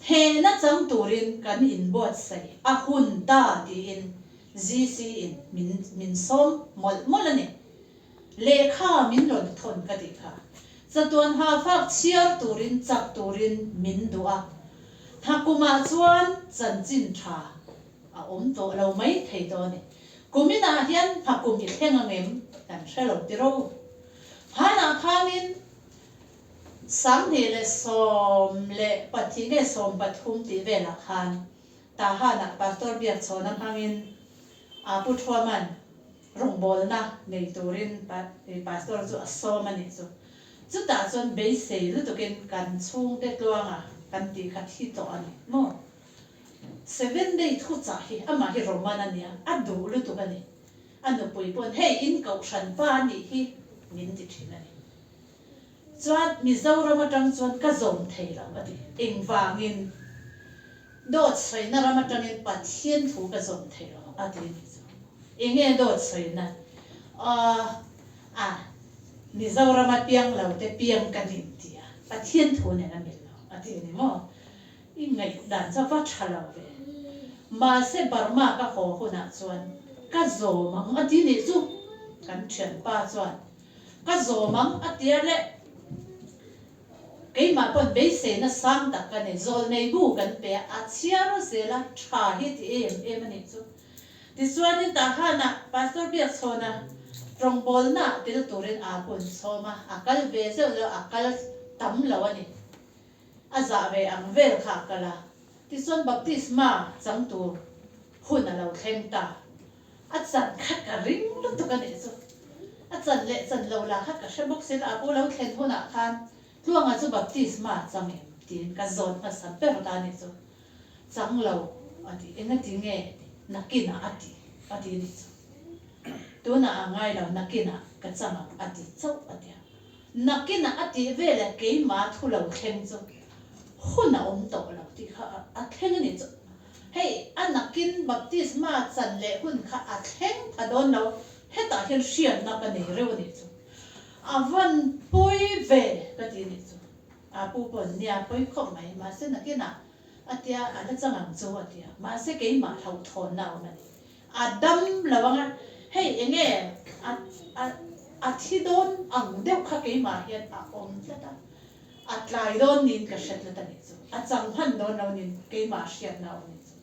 [SPEAKER 1] hnehna chang turin kan inbuatsaih a hun ta tiin GC in min min sawm mawlh mawlh a ni. Lehkha min rawn thawn ka tih kha. Chatuan ha fak chhiar turin chak turin min duh a. Thakumah chuan chanchin tha a awm tawh lo mai thei tawh a ni. Kuminah hian thakum i thleng ang em kan hre lo tiro. Hmanah khanin 2012 nge 13 tih velah khan Tahanah Pastor Biakchhawna hmangin Pu Thuaman Rawngbawlna nei turin Pastor chu a sawm a nih chu. Chutah chuan beisei lutukin kan chhungte tluanga kan tih kha thi tawh a ni maw? Seven day thuchah hi amah hi Roman a nia, a duh lutuk a ni. A nupui pawn hei in kohhran pa a nih hi min ti thin a ni. Chuan Mizoram atang chuan ka zawm thei lo a ti. Engvangin? Dawt sawina ram atangin Pathian thu ka zawm thei lo a ti a nih chu. Enge dawt sawina? Aw a, Mizorama piang lo te piang ka nin ti a, Pathian thu nen a mil lo a ti a ni maw? I ngaihdan chu a va tha lo ve. Mahse Burma ka haw hunah chuan ka zawm ang a ti nih chu kan thianpa chuan ka zawm ang a tia le. Keimah pawn beiseina sang tak ka nei. Zawlnei bu kan pe a, a chhiar zel a, tha hi ti em em a nih chu. Tichuanin Tahanah Pastor Biakchhawna rawngbawlnaah tel turin aa hun sawm a, a kal ve zeuh zeuh a, a kal tam lo a ni. A zah ve ang vel kha a kal a. Tichuan baptisma chang tur hun a lo thleng ta. A chan kha ka ring lutuk a nih chu. A chan leh chan lo lah kha ka hre bawk si lo. A pu lo thlen hunah khan Tluanga chu baptisma chang em tiin ka zawt hmasa ber ta a nih chu. Chang lo a ti. Engati nge nakinah a ti a ti a nih chu. Tunah a ngai lo nakinah ka chang ang a ti chauh a ti a. Nakinah a tih veleh keimah thu lo thleng chu hun a awm tawh lo tih kha a thleng a nih chu. Hei a nakin baptisma chan leh hun kha a thleng pha dawn lo, hetah hian hriatna ka nei reuh a nih chu. A van pawi ve ka ti a nih chu. A pu pawn nia pawi khawp mai, mahse nakinah a tia a la chang ang chu a tia, mahse keimah hlauhthawnna a awm a ni. A dam lo ang a, hei enge a a a thi dawn ang deuh kha keimah hian a awm tlat a, a tlai dawn niin ka hre tlat a nih chu, a chang hman dawn lo niin keimah hriatna a awm nih chu.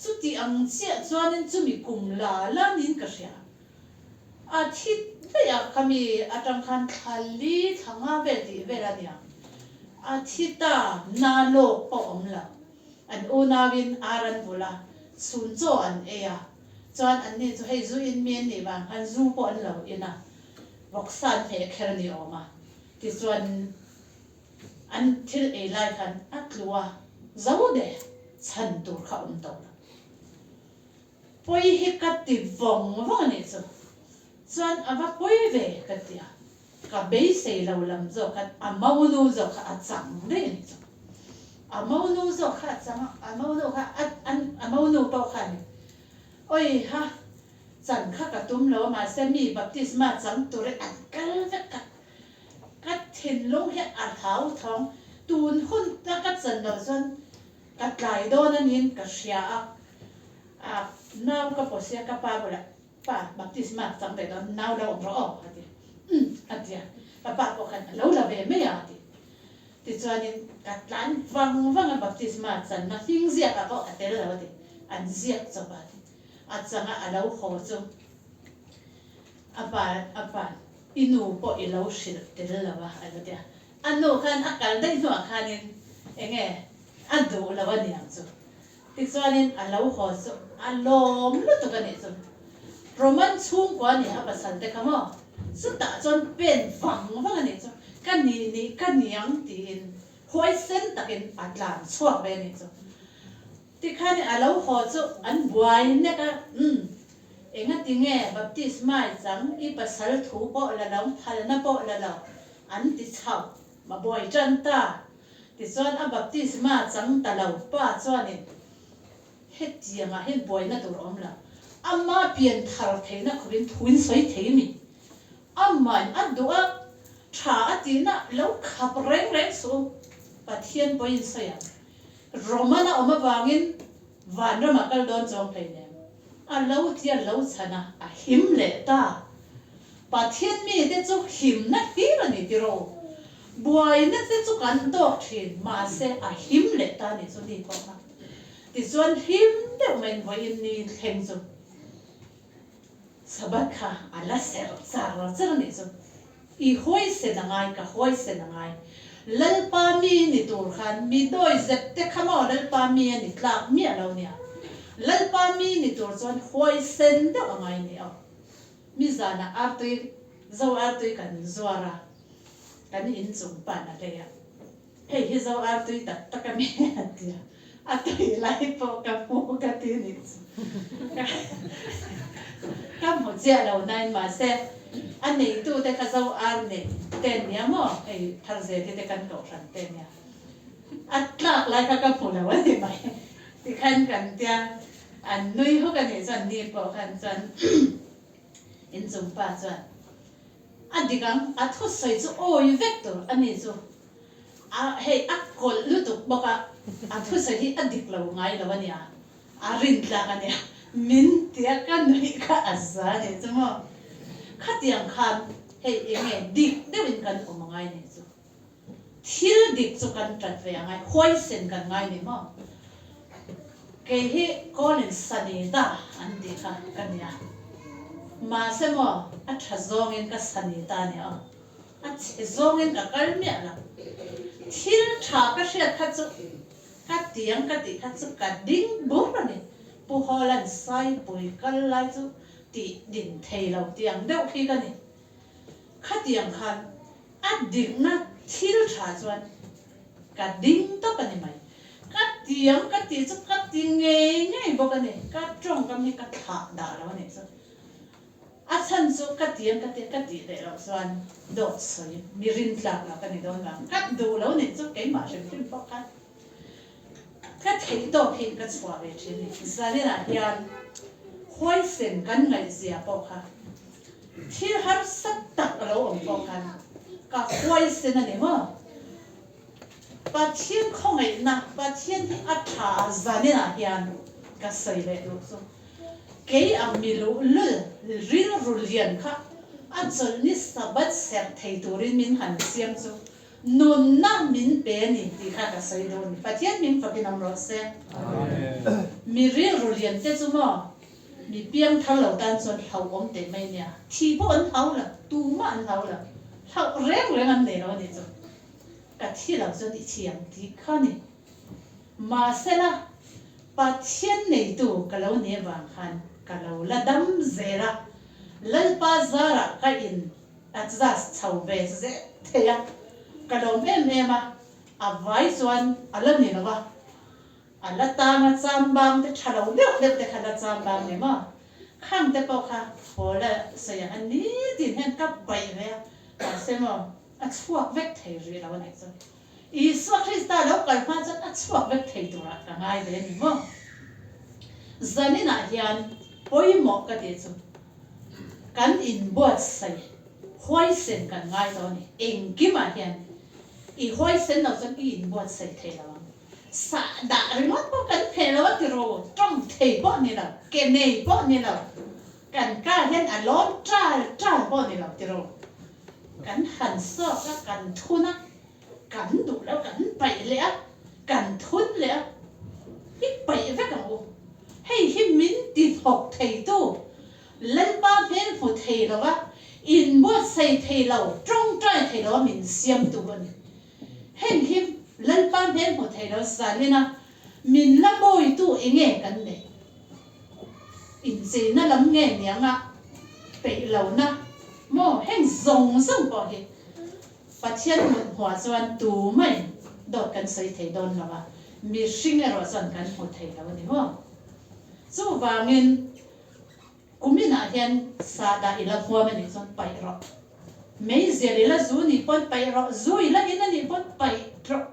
[SPEAKER 1] Chuti ang chiah chuanin chumi kum la la niin ka hria. A thi daih a, khami atang khan thla li thla nga vel tih vel a nia. A thi ta na lawk pawh awm lo. An unauin ar an vulh a, chhun chaw an ei a, chuan anni chu hei zu in mi an nih vang khan zu pawh an lo in a, vawksa an hmeh kher a ni awm a, tichuan an thil ei lai khan a tlu a, zo de chhan tur kha awm tawh lo. Pawi hi ka ti vawng vawng a nih chu, chuan a va pawi ve ka ti a, Ka beisei lo lam zawk khan a monu zawk kha a chang daih a nih chu. A monu zawk kha a chang a, a monu kha a an a monu pawh kha a ni. Awi ha, chan kha ka tum lo a mahse mi baptisma chang turin an kal vek kha. Ka thinlung hi a hlauthawng, tun hun ta ka chan lo chuan ka tlai dawn a niin ka hria a. Nau ka pawh sia ka pa bulah pa baptisma ka chang ve dawn nau lo awm rawh aw a ti. Umm a ti a, ka pa pawh khan a lo la ve mai a a ti. Tichuanin ka tlan vang vang a baptisma channa hming ziakah pawh a tel lo a ti, an ziak chawp a ti. A changa a lo haw chu a pa a pa i nu pawh i lo hrilh tel lo a a lo ti a. A nu khan a kal daih hnuah khanin enge a duh lo a niang chu. Tichuanin a lo haw chu a lawm lutuk a nih chu. Roman chhungkua a ni a pasal te kha maw? Chutah chuan pen vang vang a nih chu. Ka nih nih ka niang tiin huaisen takin a tlan chhuak ve a nih chu. Tikhanin a lo haw chu an buai nek a, Umm, engati nge baptisma i chang, i pasal thu pawh la lo, phalna pawh la lo, an ti chauh. Ma buai tan ta. Tichuan a baptisma chang ta lo pa chuanin hetiangah hian buaina tur a awm lo. Ama pian thar theihna khawpin thuin sawi thei mi. Amahin a duh a, tha a tihna lo khap reng reng suh u. Pathian pawhin sawi ang. Roman a awm avangin vanramah kal dawn chuang hleinem. A lo tia lo chhan a, a him leh ta. Pathian mite chu himna hlir a ni tiraw? Buaina te chu kan tawk thin, mahse a him leh ta ni chu ni pawh kha. Tichuan hlim deuh maiin vawiin ni thleng chu Sabbath kha a la serh char char a nih chu. I huaisen a ngai, ka huaisen a ngai. Lalpa mi ni tur khan mi dawi zep te kha maw Lalpa mi a ni tlak miah lo nia. Lalpa mi ni tur chuan huaisen deuh a ngai ni aw. Mi zanah artui, zo artui kan zuar a, kan inchung pan a hlei a. Hei hi zo artui tak tak a mi a ti a, a tui lai pawh ka hmu ka ti nih chu. Ka hmu chiah lo nain mahse a neitute kha zo ar nei te nia maw hei Tharzeli te kan kohhran te nia. A tlak lai kha ka hmu lo a ni mai tikhan kan tia an nui huk a nih chuan ni pawh khan chuan inchung pa chuan A dik ang, a thusawi chu awi vek tur a ni chu. A hei a kawlh lutuk bawk a, a thusawi hi a dik lo ngai lo a nia, a rin tlak a nia, min tia ka nuih kha a za a nih chu maw. Khatiang khan hei eng nge dik deuhin kan awm a ngai nih chu. Thil dik chu kan tat ve a ngai, huaisen kan ngai ni maw. Kei hi Colin Sanita an tih kha ka nia. Mahse maw, a tha zawngin ka Sanita a nia aw. A chhe zawngin ka kal miah lo. Thil tha ka hriat kha chu ka tiang ka tih kha chu ka ding bur a ni. Pu Hawla'n Saipui kal lai chu tih din thei lo tiang deuh khi ka ni. Khatiang khan a dikna thil tha chuan ka ding tawp a ni mai. Ka tiang ka tih chu ka ti ngei ngei bawk a ni. Ka tawngkam hi ka thlah dah lo a nih chu. A chhan chu ka tiang ka tia ka tih leh loh chuan dawt sawi mi rin tlak lo ka ni dawn vang. Ka duh lo nih chu keimah hrim hrim pawh khan ka theih tawk hi ka chhuah ve thin a ni. Zaninah hian huaisen kan ngaihzia pawh kha Thil harsa tak a lo awm pawh khan ka huaisen a ni maw? Pathian khawngaihna, Pathian hi a tha a zaninah hian ka sawi leh duh chu. Kei ang mi luhlul rilru lian kha a chawlhni Sabbath serh thei turin min han siam chu nunna min pe a ni tih kha ka sawi duh a ni. Pathian min fakin awm rawh se. Mi rilru lian te chu maw? Mi piang thar lo tan chuan hlauhawm teh mai nia. Thi pawh an hlau lo, tumah an hlau lo. Hlauh reng reng an nei lo a nih chu. Ka thi lo chuan i thi ang tih kha a ni. Mahsela, Pathian neitu ka lo ni avang khan ka lo la dam zel a, Lalpa zarah ka in adjust chho ve zel thei a, ka lawm em em a, a vai chuan a la ni lo a. A la tang a cham bang te tha lo deuh deuh te kha la cham bang ni maw? Khang te pawh kha haw la sawi ang a nitin hian ka paih ve a, mahse maw a chhuak vek thei rih lo a nih chu. Isua Krista lo kal hma chuan a chhuak vek thei turah ka ngai ve a ni maw? Zaninah hian pawimawh ka tih chu kan inbuatsaih huaisen kan ngai tawh a ni. Engkimah hian i huaisen lo chuan i inbuatsaih thei lo ang. Sah dah ringawt pawh kan pheh lo a ti ru, tawng thei pawh ni lo, ke nei pawh ni lo, kan kar hian a lawn ṭal ṭal pawh ni lo ti ru. Kan han sawk a, kan thun a, kan duh lo, kan paih leh a, kan thun leh a, i paih vek ang u. Hei hi min ti thawk theitu Lalpa hmel hmu thei lova, inbuatsaih thei lo, tawngtai thei lova min siamtu a ni. Heng hi Lalpa hmel hmu thei lo zanina min la bawitu enge kan neih? Incheina lam nge nianga peih lohna maw? Heng zawng zawng pawh hi Pathian mut hmuah chuan tumain dawt kan sawi thei dawn lo a, mihring erawh chuan kan hmu thei lo a ni maw? Chuvangin Kuminah hian sahdah i la huam a nih chuan paih rawh. Meizial i la zu nih pawn paih rawh, zu i la in a nih pawn paih rawh.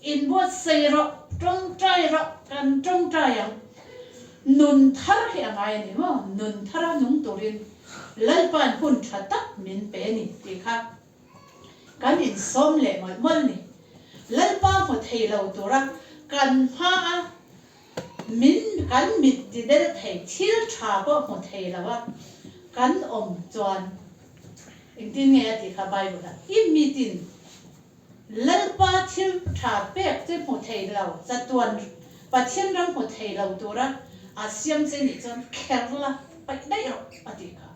[SPEAKER 1] Inbuatsaih rawh, tawngtai rawh, kan tawngtai ang. Nun thar hi a ngai a ni maw? Nun thara nung turin Lalpa'n hun tha tak min pe a ni tih kha kan insawm leh mawlh mawlh a ni. Lalpa hmu thei lo tura kan hmaa Min kan mit ti del thei thil tha pawh hmu thei lo a kan awm chuan engtin nge a tih kha Bible ah i mitin Lalpa thil tha pek che hmu thei lo chatuan Pathian ram hmu thei lo tura a siam che nih chuan kher la paih daih rawh a tih kha.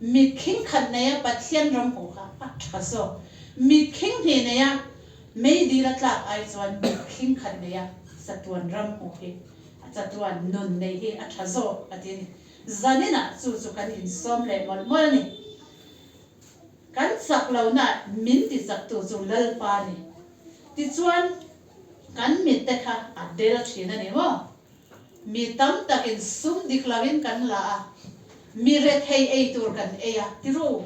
[SPEAKER 1] Mit khing khat neia Pathian ram hmuh kha a tha zawk. Mit khing hnih neia Meidil a tlak ai chuan mit khing khat neia chatuan ram hmuh hi a chatuan nun neih hi a tha zawk a ti a ni. Zaninah chu chu kan insawm leh mawlh mawlh a ni. Kan chak lohna min ti chaktu chu Lalpa a ni. Tichuan kan mit te kha a del thin a ni maw? Mi tam takin sum dik loin kan la a, mi rethei ei tur kan ei a, tiru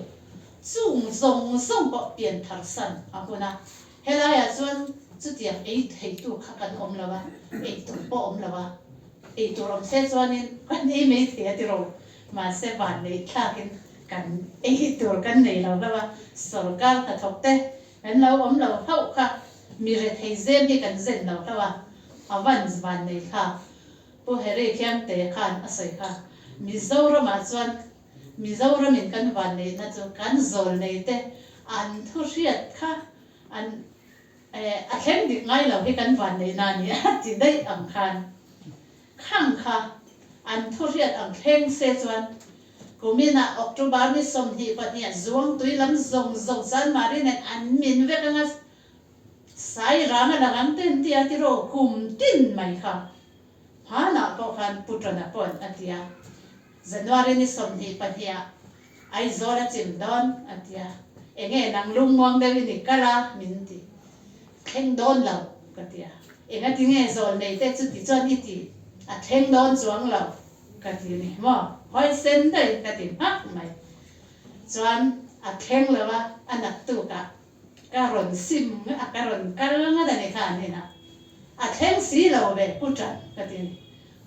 [SPEAKER 1] chung zawng zawng pawh pian thar san a hun a. Helaiah chuan chutiang ei theitu kha kan awm lo a, ei tur pawh awm lo a, ei tur awm se chuanin kan ei mai thei a tiru, mahse vanneih thlakin kan ei tur kan nei lo hlauh a, sorkar hnathawk te kan lo awm lo hlauh kha mi rethei zem hi kan zen lo hlauh a. A van van nei thlak. Pu Harry Khiangte khan a sawi kha, Mizoramah chuan Mizoramin kan van neihna chu kan zawl nei te an thu hriat kha an a thleng dik ngai lo hi kan van neihna a ni a ti daih ang khan khang kha an thu hriat ang thleng se chuan kuminah October ni 22 ah Zuangtui lam zawng zawng Chanmari nen an min vek anga Sai rang a lang ang ten tia tiraw kum tin mai kha hmanah pawh khan Pu Tana pawn a ti a, January ni 22 ah Aizawl a chim dawn a ti a, enge nang lungmuang deuh in i kal a min ti, thleng dawn lo ka ti a, enga tinge zawl nei te chuti chuan i ti a thleng dawn chuang lo ka ti ni maw, hawi sen daih ka ti hmak mai chuan a thleng lo a, a naktuk ah Ka rawn sim a, ka rawn kal ngat a ni kha an inah. A thleng si lo ve Pu Ṭan ka ti a ni.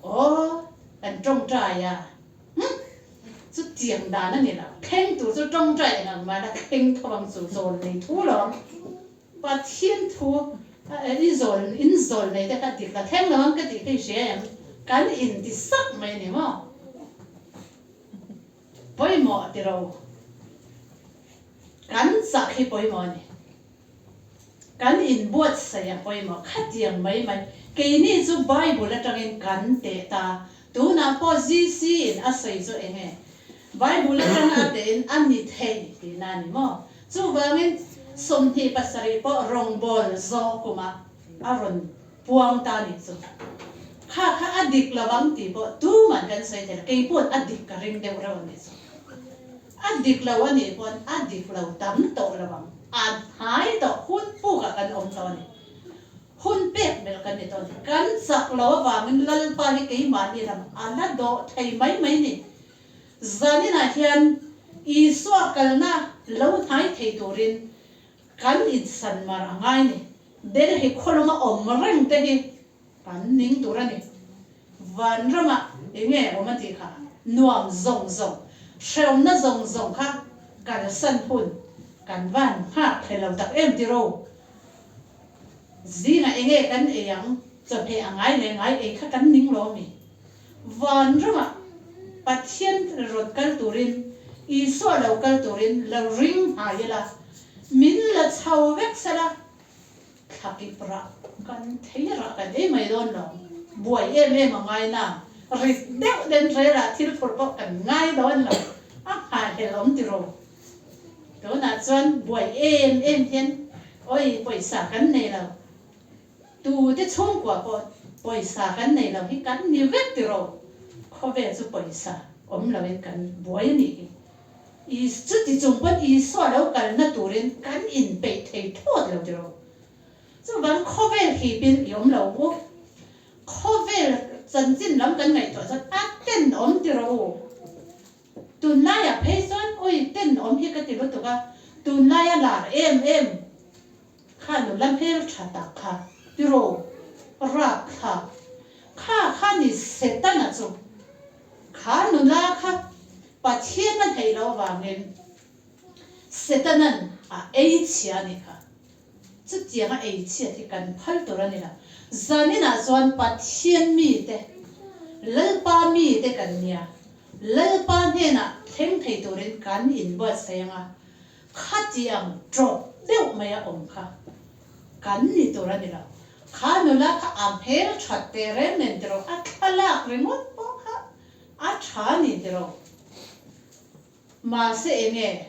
[SPEAKER 1] Aw, kan ṭawngṭai a, hm, chutiang dan a ni lo. Thleng tur chu ṭawngṭai eng ang mah la thleng tho ang chu zawl nei thu lawm. Pathian thu i zawl, in zawl nei te kha dik la thleng lo ang ka tih kha i hria em? Kan inti sak mai a ni maw? Pawimawh ti ro. Kan chak hi pawimawh a ni. Kan inbuatsaih a pawimawh khatiang mai mai. Keini chu Bible atangin kan teh ta. Tunah pawh GC in a sawi chu eng nge? Bible atanga a tehin a ni thei tihna a ni maw? Chuvangin 27 pawh rawngbâwl zawh kumah a rawn puang ta a nih chu. Kha kha a dik lo ang tih pawh tuman kan sawi thei lo. Kei paw'n a dik ka ring deuh reuh a nih chu. A dik lo a nih pawn a dik lo tam tawh lo ang. A hnai tawh hun pukah kan awm tawh a ni. Hun pek belh kan ni tawh a ni. Kan chak lo avangin Lalpa hi keimahni lam a la dawh thei mai mai ni. Zaninah hian Isua kalna lo hnai thei turin kan insan mar a ngai ni. Delhi khawluma awm reng te hi kan ning tur a ni. Vanramah enge awm a tih kha nuam zawng zawng, hrehawmna zawng zawng kha kalsan hun kan van nghak hle lo tak em tiro. Zingah enge kan ei ang? Chawhmeh a ngai leh ngai ei kha kan ning lo mi? Van ramah Pathian rawn kal turin, Isua lo kal turin lo ring hnai ila, min la chho vek sela, thlakip rah kan thei rah kan ei mai dawn lo. Buai em em a ngai na, rit deuh den relah thil phurh pawh kan ngai dawn lo, a nghahhlelh awm tiraw? Tunah chuan buai em em hian awi pawisa kan nei lo. Tute chhungkua pawh pawisa kan nei lo hi kan ni vek tiraw? Khawvel chu pawisa awm loin kan buai a nih hi. Chuti chung pawn Isua lo kalna turin kan inpeih thei thawt lo tiraw? Chuvang khawvel hipin i awm lo u. Khawvel chanchin lam kan ngaihtuah chuan a tenawm tiraw u? Tunlaiah phei chuan awi tenawm hi ka ti lutuk a, tunlaia lar em em. Kha nula hmel tha tak kha tiraw rap thlak kha kha ni Setana chu kha nula kha Pathian a hneih loh avangin Setanan a ei chhia a nih kha. Chutiang a ei chhiat hi kan phal tur a ni lo. Zaninah chuan Pathian mite, Lalpa mite kan nia, Lalpa hnenah thleng thei turin kan inbuatsaih ang a, Khatiang ṭawp deuh mai a awm kha kan ni tur a ni lo. Kha nula kha a hmel ṭhat teh reng nen tiraw, a thlalak ringawt pawh kha a ṭha a ni tiraw. Mahse enge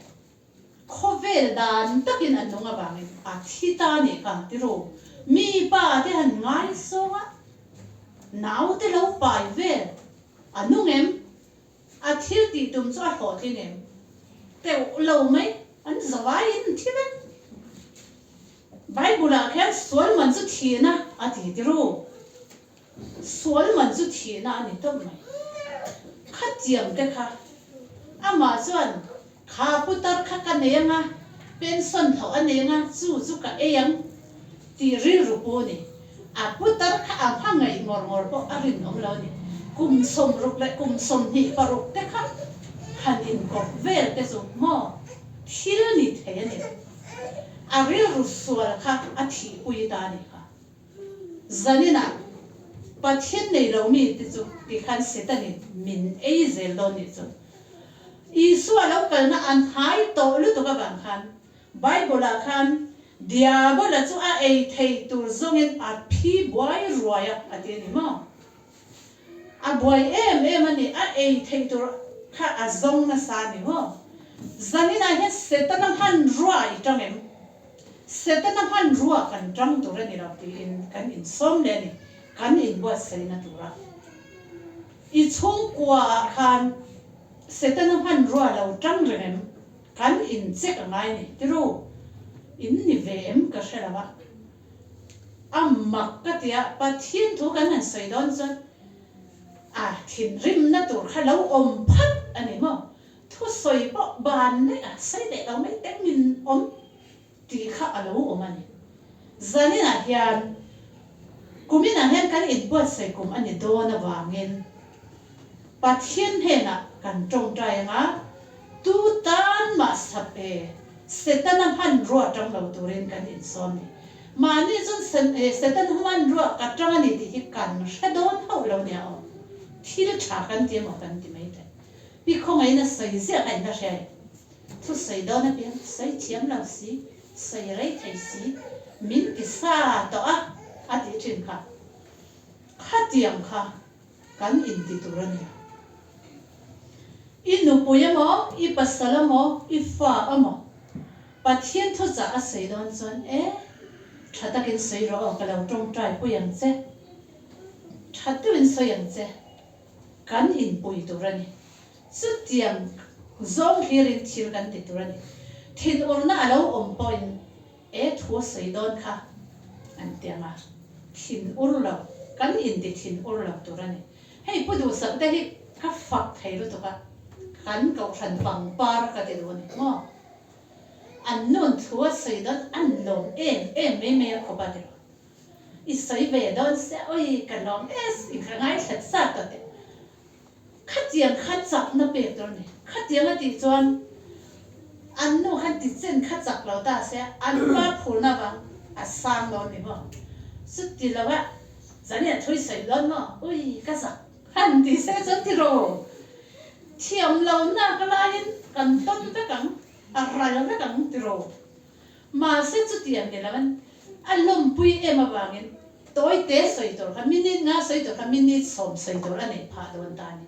[SPEAKER 1] khawvel dan takin a nung avangin a thi ta a nih kha tiraw. Mi pa te han ngai sawng a, naute lo pai vel a nung em? A thil tih tum chu a hlawhtling em? Teuh lo mai, an zavaiin an thi vek. Bible ah khian sual man chu thihna a ti ti ru. Sual man chu thihna a ni tawp mai. Khatiang te kha amah chuan kha putar kha ka nei anga, pension hlawh a nei anga, chu chu ka ei ang tih rilru pu a ni. A putar kha a hma ngaih ngawr ngawr pawh a rinawm lo a ni. Kum 60 leh kum 26 te kha han inkawp vel te chu maw thil ni thei a ni lo. A rilru sual kha a thihpui ta a ni kha. Zaninah Pathian nei lo mi te chu tikhan Setanin min ei zel dawn nih chu. Isua lo kalna an hai tawh lutuk avang khan Bible-ah khan Diabola chu a ei thei tur zawngin a phi buai ruai a, a ti a ni maw? A buai em em a ni, a ei thei tur kha a zawng nasa a ni maw? Zaninah hian Setana hmanrua i tang em? Setana hmanrua kan tang tur a ni lo tiin kan insawm leh a ni, kan inbuatsaihna tura i chhungkuaah khan Setana hmanrua lo tang reng em? Kan in check a ngai ni tiru in ni ve em ka hre lo a, a mak ka ti a, Pathian thu kan han sawi dawn chuan a thinrimna tur kha lo awm phat a ni maw, thusawi pawh ban daih a sawi leh lo mai teng min awm tih kha a lo awm a ni. Zaninah hian kuminah hian kan inbuatsawi kum a ni dawn avangin Pathian hnenah kan tawngtai anga tu tan mah sap e, Setana hmanrua tang lo turin kan insawn ni. Mahni chuan Setana hmanrua ka tang a ni tih hi kan hre dawn hauh lo nia aw. Thil tha kan ti emaw kan ti mai thei. Pi khawngaihna sawi ziah kha in la hria em? Thusawi dawn apiang sawi thiam lo si, sawi rei thei si, min ti sa tawh a, a tih thin kha. Khatiang kha kan inti tur a ni lo. I nupui emaw, i pasal emaw, i fa emaw Pathian thuchah a sawi dawn chuan e, tha takin sawi rawh aw, ka lo tawngtai pui ang che, tha deuhin sawi ang che, kan inpui tur a ni. Chutiang zawng hlirin thil kan ti tur a ni. Thinurna a lo awm pawhin e thu a sawi dawn kha an ti ang a, thinur lo, kan inti thinur lo tur a ni. Hei Pu Duhsak te hi ka fak thei lutuk a, kan kohhran pangpar ka ti duh a ni maw? An nun thu a sawi dawn an lawm em em mai mai a khawp a ti rawh. I sawi ve dawn sia, awi ka lawm es, i ka ngaithla chak ta teh. Khatiang kha chakna pek tur a ni. Khatiang a tih chuan an nu khan ti chen kha chak lo ta se, an pa phurna vang a sang dawn ni maw? Chuti lo a Zania thui sawi dawn maw? Ui, ka zak han ti se chuan ti ro. Thiam lo nak laiin kan tawn vek ang, a ral vek ang ti ro. Mahse chutiang ni loin a lawmpui em avangin tawite sawi tur kha minute nga sawi tur kha minute sawm sawi tur a neih phah dawn ta a ni.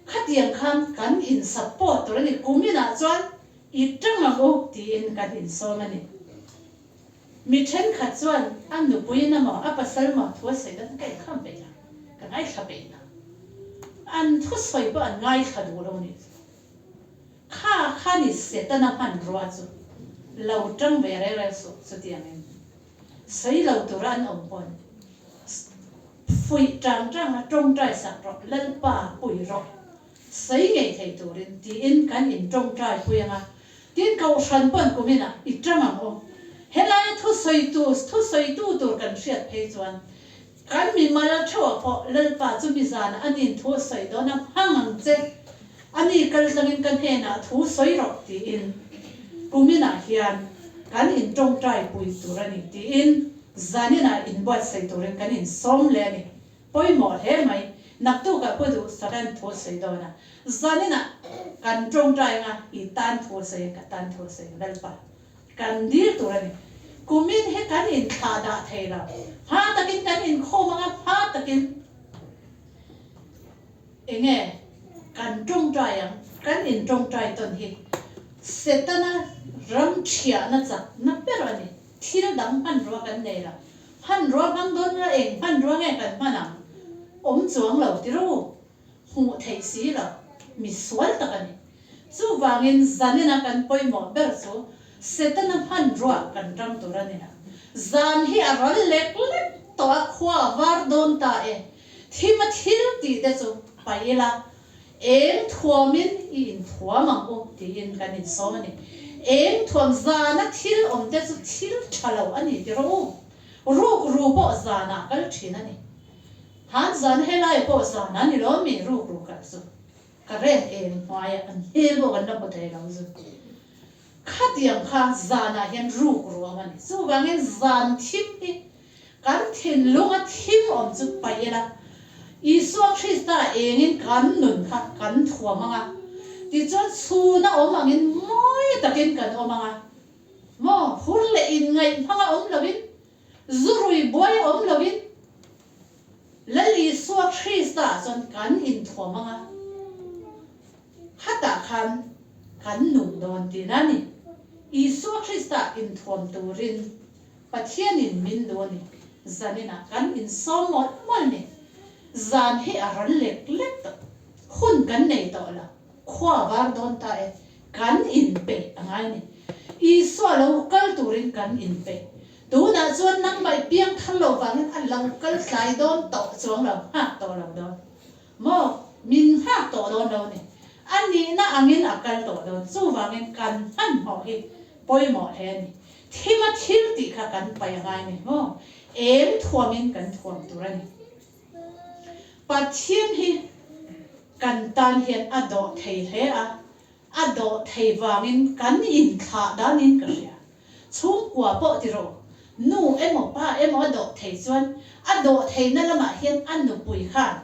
[SPEAKER 1] Khatiang khan kan in support tur a ni. Kuminah chuan i tang ang u tiin kan insawm a ni. Mi thenkhat chuan a nupuiin emaw a pasal maw thu a sawi dawn ka inkham peih lo, ka ngaithla peih lo. An thusawi pawh an ngaithla duh lo nih chu. Kha kha ni Setana hmanrua chu lo tang ve reng reng suh chutiangin sawi lo tura an awm pawn fuih tang tang a tawngtai sak rawh Lalpa pui rawh sawi ngei thei turin tiin kan in tawngtai pui anga tin kohhran pawn kuminah i tang ang u helaia thusawi tu thusawitu tur kan hriat phei chuan Kan mimal theuh ah pawh Lalpa chu mi zanah a nin thu a sawi dawn a, hmang ang che, a ni kal tlangin ka hnenah thu sawi rawh tiin kuminah hian kan in tawngtai pui tur a ni tiin zaninah inbuatsaih turin kan insawm leh a ni. Pawimawh hle mai, naktukah pawh duhsakain thu a sawi dawn a, zaninah kan tawngtai anga i tan thu a sawi ang, ka tan thu a sawi ang Lalpa. Kan dil tur a ni. Kumin hi kan inthlah dah thei lo. Hma takin kan inkhawm anga hma takin enge kan tawngtai ang, kan intawngtai tawn hi Setana ram thiahna chak na ber a ni. Thil dang hmanrua kan nei lo. Hmanrua hmang dawn ila eng hmanrua nge kan hman ang? Awm chuang lo ti ru. Hmuh theih si lo. Mi sual tak a ni. Chuvangin zanina kan pawimawh ber chu Setana hmanrua kan ṭang tur a ni lo. Zan hi a ral lek lek tawh a, khua a var dawn ta e. Thima thil tih te chu paih ila, eng thuamin i inthuam ang u tiin kan insawm a ni. Eng thuam zana thil awm te chu thil ṭha lo a ni ti rawh u. Ruk ru pawh zanah kal ṭhin a ni. Han zan helai pawh zan a ni lo mi ruk ru kal chu. Ka reng em hnuaiah an hmel pawh kan la hmu thei lo zu. Khatiang kha zanah hian ruk ruam a ni. Chuvangin zan thim hi kan thinlunga thim awm chu paih ila, Isua Krista engin kan nun kha kan thuam ang a, tichuan chhuna awm angin mawi takin kan awm ang a, maw hur leh inngaih hmanga awm loin, zu rui buai awm loin, Lal Isua Krista chuan kan inthuam ang a, khatah khan kan nung dawn tihna a ni. Isua Krista inthuam turin Pathianin min duh a ni. Zaninah kan insawm mawlh mawlh ni. Zan hi a ral lek lek tawh. Hun kan nei tawh lo. Khua var dawn ta e. Kan inpeih a ngai ni. Isua lo kal turin kan inpeih. Tunah chuan nangmah i piang thar lo vangin a lo kal tlai dawn tawh chuang lo, nghak tawh lo dawn maw? Min nghak tawh dawn lo ni. A nihna angin a kal tawh dawn. Chuvangin kan hmanhmawh hi pawimawh hle a ni. Thima thil tih kha kan paih a ngai ni maw? Eng thuamin kan thuam tur a ni. Pathian hi kan tan hian a dawh thei hle a, a dawh thei vangin kan inthlah danin ka hria. Chhungkua pawh ti rawh, nu emaw pa emaw a dawh thei chuan a dawh theihna lamah hian a nupui khan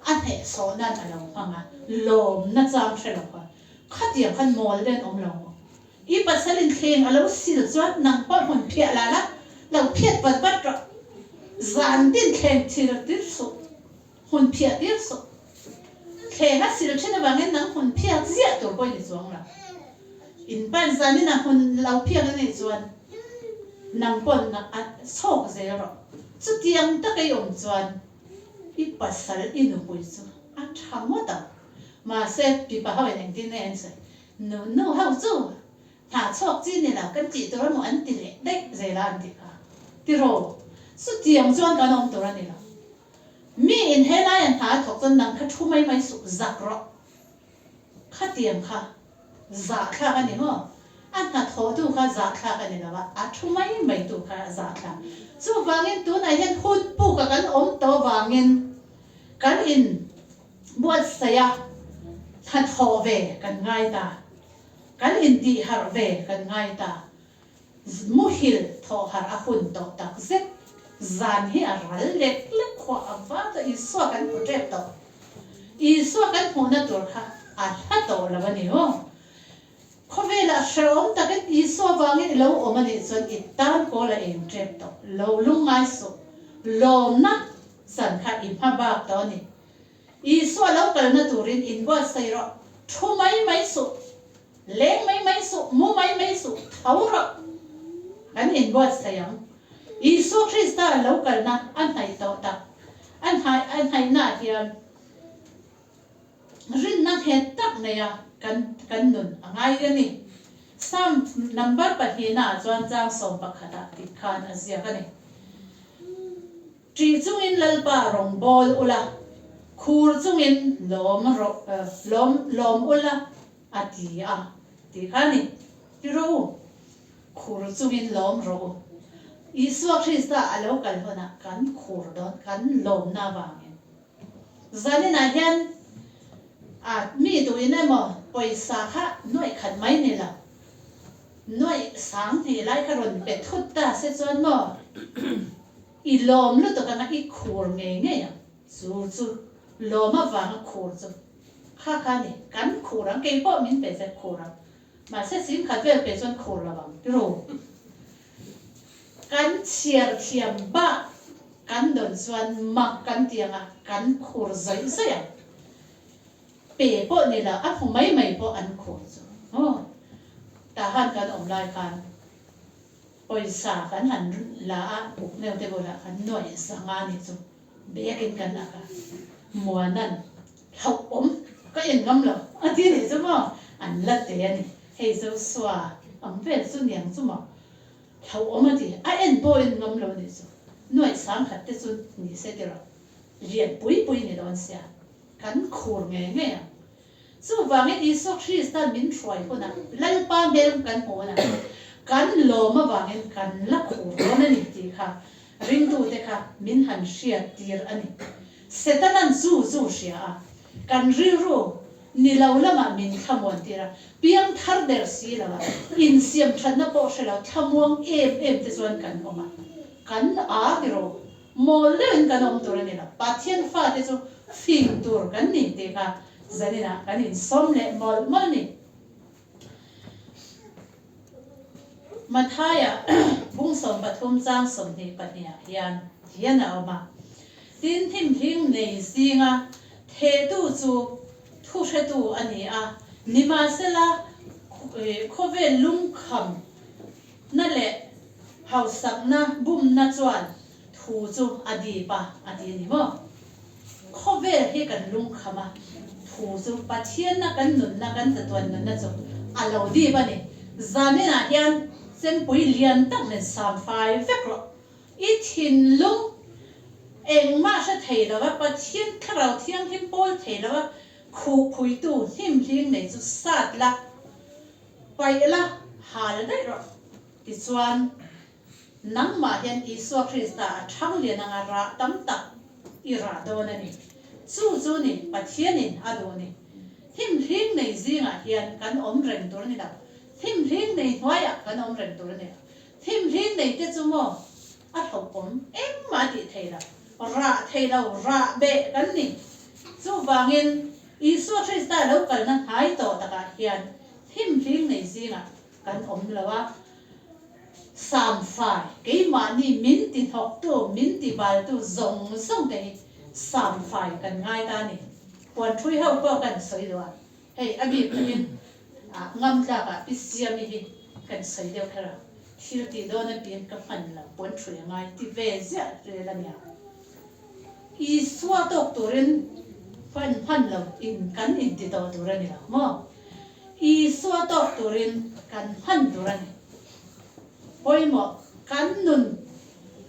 [SPEAKER 1] a hnehsawh nan a lo hmang a, lawmna chang hre lo kha. Khatiang khan mawl den awm lo maw? I pasal inthleng a lo sil chuan nang pawh hmun phiah la la, lo phiat vat vat rawh. Zan tin thleng thil tir suh. Hmun phiah tir suh. Thleng a sil thin avangin nang hmun phiak ziah tur pawh i ni chuang lo. In pan zanin a hmun lo phiak a nih chuan nang pawn a chhawk zel rawh. Chutiang taka i awm chuan i pasal i nupui chu a tha ngawt ang. Mahse pipa ho in engtin nge an sawi? Nu nu ho chu hna chhuak chi ni lo kan tih tur emaw an ti leh daih zel a an ti kha. Tiraw? Chutiang chuan kan awm tur a ni lo. Mi in helai an hna a thawk chuan nang kha thu mai mai suh zak rawh. Khatiang kha zahthlak a ni maw? A hnathawhtu kha zahthlak a ni lo a, a thu mai mai tu kha a zahthlak. Chuvangin tunah hian hun puk a kan awm tawh vangin kan in buatsaih a, hnathawh ve kan ngai ta, kan intihharh ve kan ngai ta. Muhil thawhharh a hun tawh tak zet. Zan hi a ral lek lek khuah a va tawh Isua kan hmu tep tawh. Isua kan hmuhna tur kha a hla tawh lo a ni aw. Khawvelah hrehawm takin Isua vangin i lo awm a nih chuan i tan kawl a eng tep tawh lo lungngai suh. Lawmna zan kha i hma bak tawh a ni. Isua lo kalna turin inbuatsaih rawh, thu mai mai suh, leng mai mai suh, mu mai mai suh, tho rawh. Kan inbuatsaih ang. Isua Krista lo kalna a hnaih tawh tak a hnaihnaah hian rinna nghet tak neia kan kan nun a ngai a ni. Psalm number pahnihnaah chuan chang sawmpakhatah tih khan a ziak a ni. Ṭih chungin Lalpa rawn bawl ula, khur chungin lawm rawh, lawm lawm ula, a ti a, tih kha a ni. Ti rawh u, khur chungin lawm rawh u. Isua Krista a lo kal hunah kan khur dawn, kan lawmna avangin. Zaninah hian a mi duhin emaw pawisa kha nuaih khat mai ni lo, nuaih sang hnih lai kha rawn pe thut ta se chuan maw i lawm lutuk anga i khur ngei ngei ang, chu chu lawm avanga khur chu kha kha a ni, kan khur ang, kei pawh min pe che khur ang, mahse singkhat vel pe chuan khur lo ang ti ru. Kan chhiar thiam bak kan dawn chuan mak kan ti ang a, kan khur zawih zawih ang. Pe pawh ni lo, a hmu mai mai pawh an khur chu. Aw, tah han kan awm lai khan pawisa kan han la a, uk neu te bulah kan nuaih zanga ni chu bekin kan ak a, Muanan hlauhawm ka en ngam lo a ti nih chu maw, an la te a ni. Hei Joshua ang vel chu niang chu maw hlauhawm a ti, a en pawh en ngam lo nih chu, nuaih sangkhat te chu ni se tiraw, lian pui pui ni dawn sia, kan khur ngei ngei ang. Chuvangin Isua Kristan min hruai hunah Lalpa hmel kan hmuh hunah kan lawm avangin kan la khur dawn a ni tih kha ringtute kha min han hriat tir a ni. Setanan chu chu hria a, kan rilru Ni lo lamah min thlamuan tir a, piang thar der si lo a, insiam thatna pawh hre lo thlamuang em em te chuan kan awm a, kan a ti rawh, mawl deuhin kan awm tur a ni lo, Pathian fate chu fing tur kan ni tih kha zaninah kan insawm leh mawlh mawlh ni. Mathaia bung 13 chang 22 ah hian hian a awm a, Tin hnim hling nei zinga thehtu chu thuhretu a ni a, nimahsela khawvel lungkham na leh hausakna bumna chuan thu chu a dip a, a ti a ni maw? Khawvel hi kan lungkham a, thu chu Pathianna kan nunna, kan chatuan nunna chu a lo dip a ni. Zaninah hian chempui lian tak nen samfai vek rawh. I thinlung engmah hre thei lova, Pathian Thlarau Thianghlim pawl thei lova khuhphuitu hnimhling nei chu sat la, paih la, hal daih rawh. Tichuan, Nangmah hian Isua Krista a thang lian anga rah tam tak i rah dawn a ni. Chu chu ni Pathianin a duh ni. Hlimhling nei zingah hian kan awm reng tur a ni lo. Hlimhling nei hnuaiah kan awm reng tur a ni lo. Hlimhling nei te chu maw a hlauhawm engmah a tih thei lo, rah thei lo, rah beh kan ni. Chuvangin Isua Krista lo kalna hnai tawh takah hian hlimhling nei zingah kan awm lo a, Samfai, keimahni min ti hnawktu, min ti baltu zawng zawng te hi Samfai kan ngai ta a ni. Puanthui ho pawh kan sawi duh a, hei a bik takin ngam tlakah pi Siami hi kan sawi deuh kher a, thil tih dawn apiang ka hman lo, puanthui a ngai ti ve ziah rel a nia. Isua tawk turin hman hman lo in kan inti tawh tur a ni lo maw? Isua tawk turin kan hman tur a ni. Pawimawh, kan nun,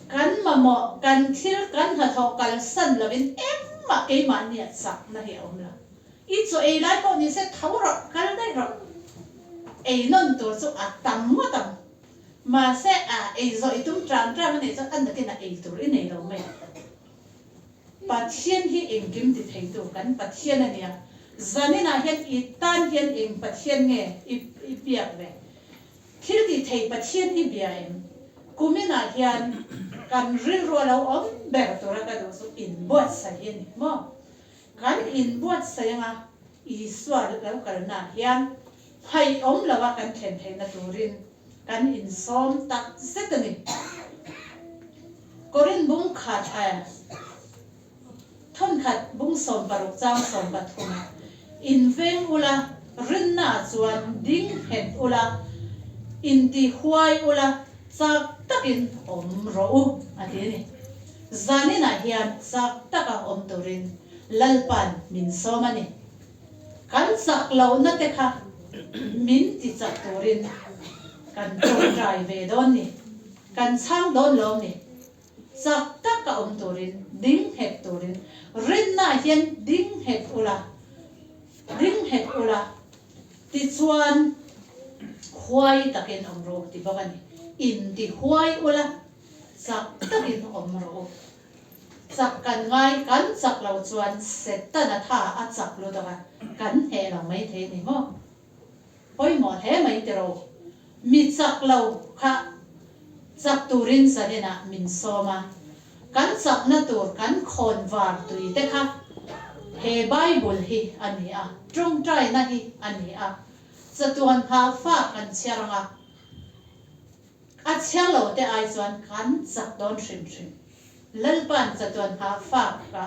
[SPEAKER 1] kan mamawh, kan thil, kan hnathawh kalsan lovin engmah keimahnia chakna hi a awm lo. I chaw ei lai pawh ni se tho rawh, kal daih rawh. Ei nawn tur chu a tam ngawt ang. Mahse a ei zawh i tum tang tang a nih chuan a nakin a ei tur i nei lo mai ang. Pathian hi engkim ti theitu kan Pathian a nia. Zaninah hian i tan hian eng Pathian nge i biak ve? Thil ti thei Pathian i bia em? Kuminah hian Kan rilru a lo awm ber tura ka duh chu inbuatsaih hi a ni maw? Kan inbuatsaih anga Isua lo kalnaah hian phaih awm lova kan thlen theihna turin kan insawm tak zet a ni. Korin bung khat a Thawnkhat bung 16 chang 13 Inveng ula, rinnaah chuan ding nghet ula, inti huai ula, chak takin awm rawh u, a ti a ni. Zaninah hian chak taka awm turin Lalpa'n min sawm a ni. Kan chak lohna te kha min ti chak turin kan tawngtai ve dawn ni, kan chhang dawn lawm ni. Chak taka awm turin, ding nghet turin rinnaah hian ding nghet ula, ding nghet ula, tichuan huai takin awm rawh u ti bawk a ni. Inti huai ula, chak takin awm rawh u. Chak kan ngai, kan chak lo chuan Setana tha a chak lut ang a, kan hneh lo mai thei a ni maw? Pawimawh hle mai tiraw? Mi chak lo kha chak turin zaninah min sawm a, kan chakna tur kan khawn var tui te kha he Bible hi a ni a, tawngtaina hi a ni a, chatuan nghah fa kan chhiar ang a, a chhiar lo te ai chuan kan chak dawn hrim hrim. Lalpa'n chatuan nghah fa kha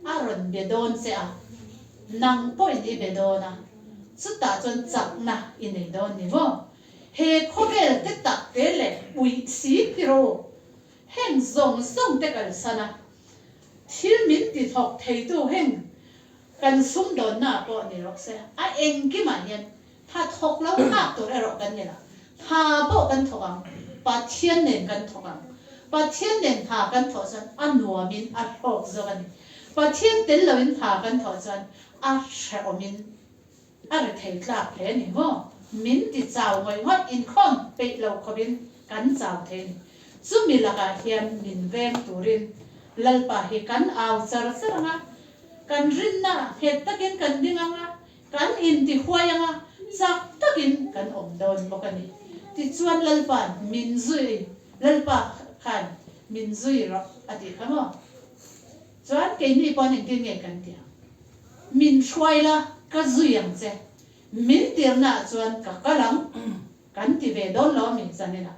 [SPEAKER 1] a rawn be dawn che a, nang pawhin i be dawn a, chutah chuan chakna i nei dawn ni maw? He khawvel te tak te leh uih si tiraw heng zawng zawng te kalsan a, thil min ti thawk theitu heng kan sumdawnna pawh ni rawh se, a engkimah hian Tha thawk lo nghak tur erawh kan ni lo. Tha pawh kan thawk ang, Pathian nen kan thawk ang. Pathian nen tha kan thawh chuan a nuamin a hlawk zawk a ni. Pathian tel loin tha kan thawh chuan a hrehawmin a rethei tlak hle a ni maw? Min ti chau ngawih ngawih, inkhawm peih lo khawpin kan chau thei a ni. Chumi lakah hian min veng turin Lalpa hi kan au char char ang a, kan rinna nghet takin kan ding ang a, Kan intihuai anga chak takin kan awm dawn bawk a ni. Tichuan Lalpa'n min zui, Lalpa khan min zui rawh a tih kha maw? Chuan keini pawn engtin nge kan ti ang? Min hruai la, ka zui ang che. Min tirnaah chuan ka kal ang kan ti ve dawn lo a mi zaninah?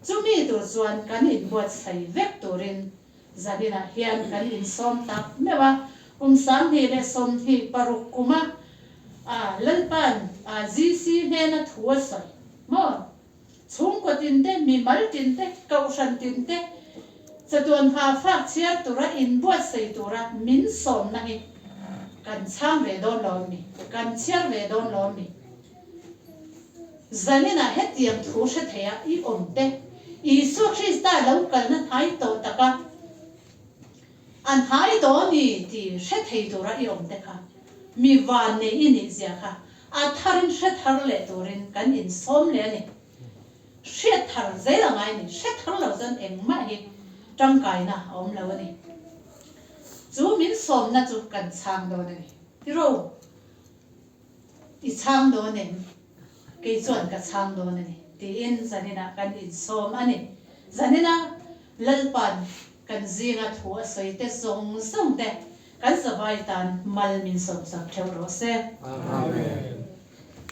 [SPEAKER 1] Chumi tur chuan kan inbuatsaih vek turin Zaninah hian kan insawm tak meuh a, kum 2026 kuma Lalpa'n GC hnena thu a sawi maw? Chhungkaw tin te, mimal tin te, kohhran tin te chatuan hma fak chhiar tura inbuatsaih tura min sawmna hi kan chhang ve dawn lo mi? Kan chhiar ve dawn lo mi? Zaninah hetiang thu hre theia i awm te, Isua Krista lo kalna hnai tawh taka a hnai tawh a ni tih hre thei tura i awm te kha mi vannei i nih zia kha a tharin hre thar leh turin kan insawm leh a ni. Hriat thar zel a ngai a ni. Hre thar lo chuan engmah hi tangkaina a awm lo a ni. Chu min sawmna chu kan chhang dawn a ni. Tiraw? I chhang dawn em? Kei chuan ka chhang dawn a ni, tiin zaninah kan insawm a ni. Zaninah Lalpa'n kan zinga thu a sawi te zawng zawng te kan zavai tan mal min sawmsak theuh rawh se.
[SPEAKER 2] Amen.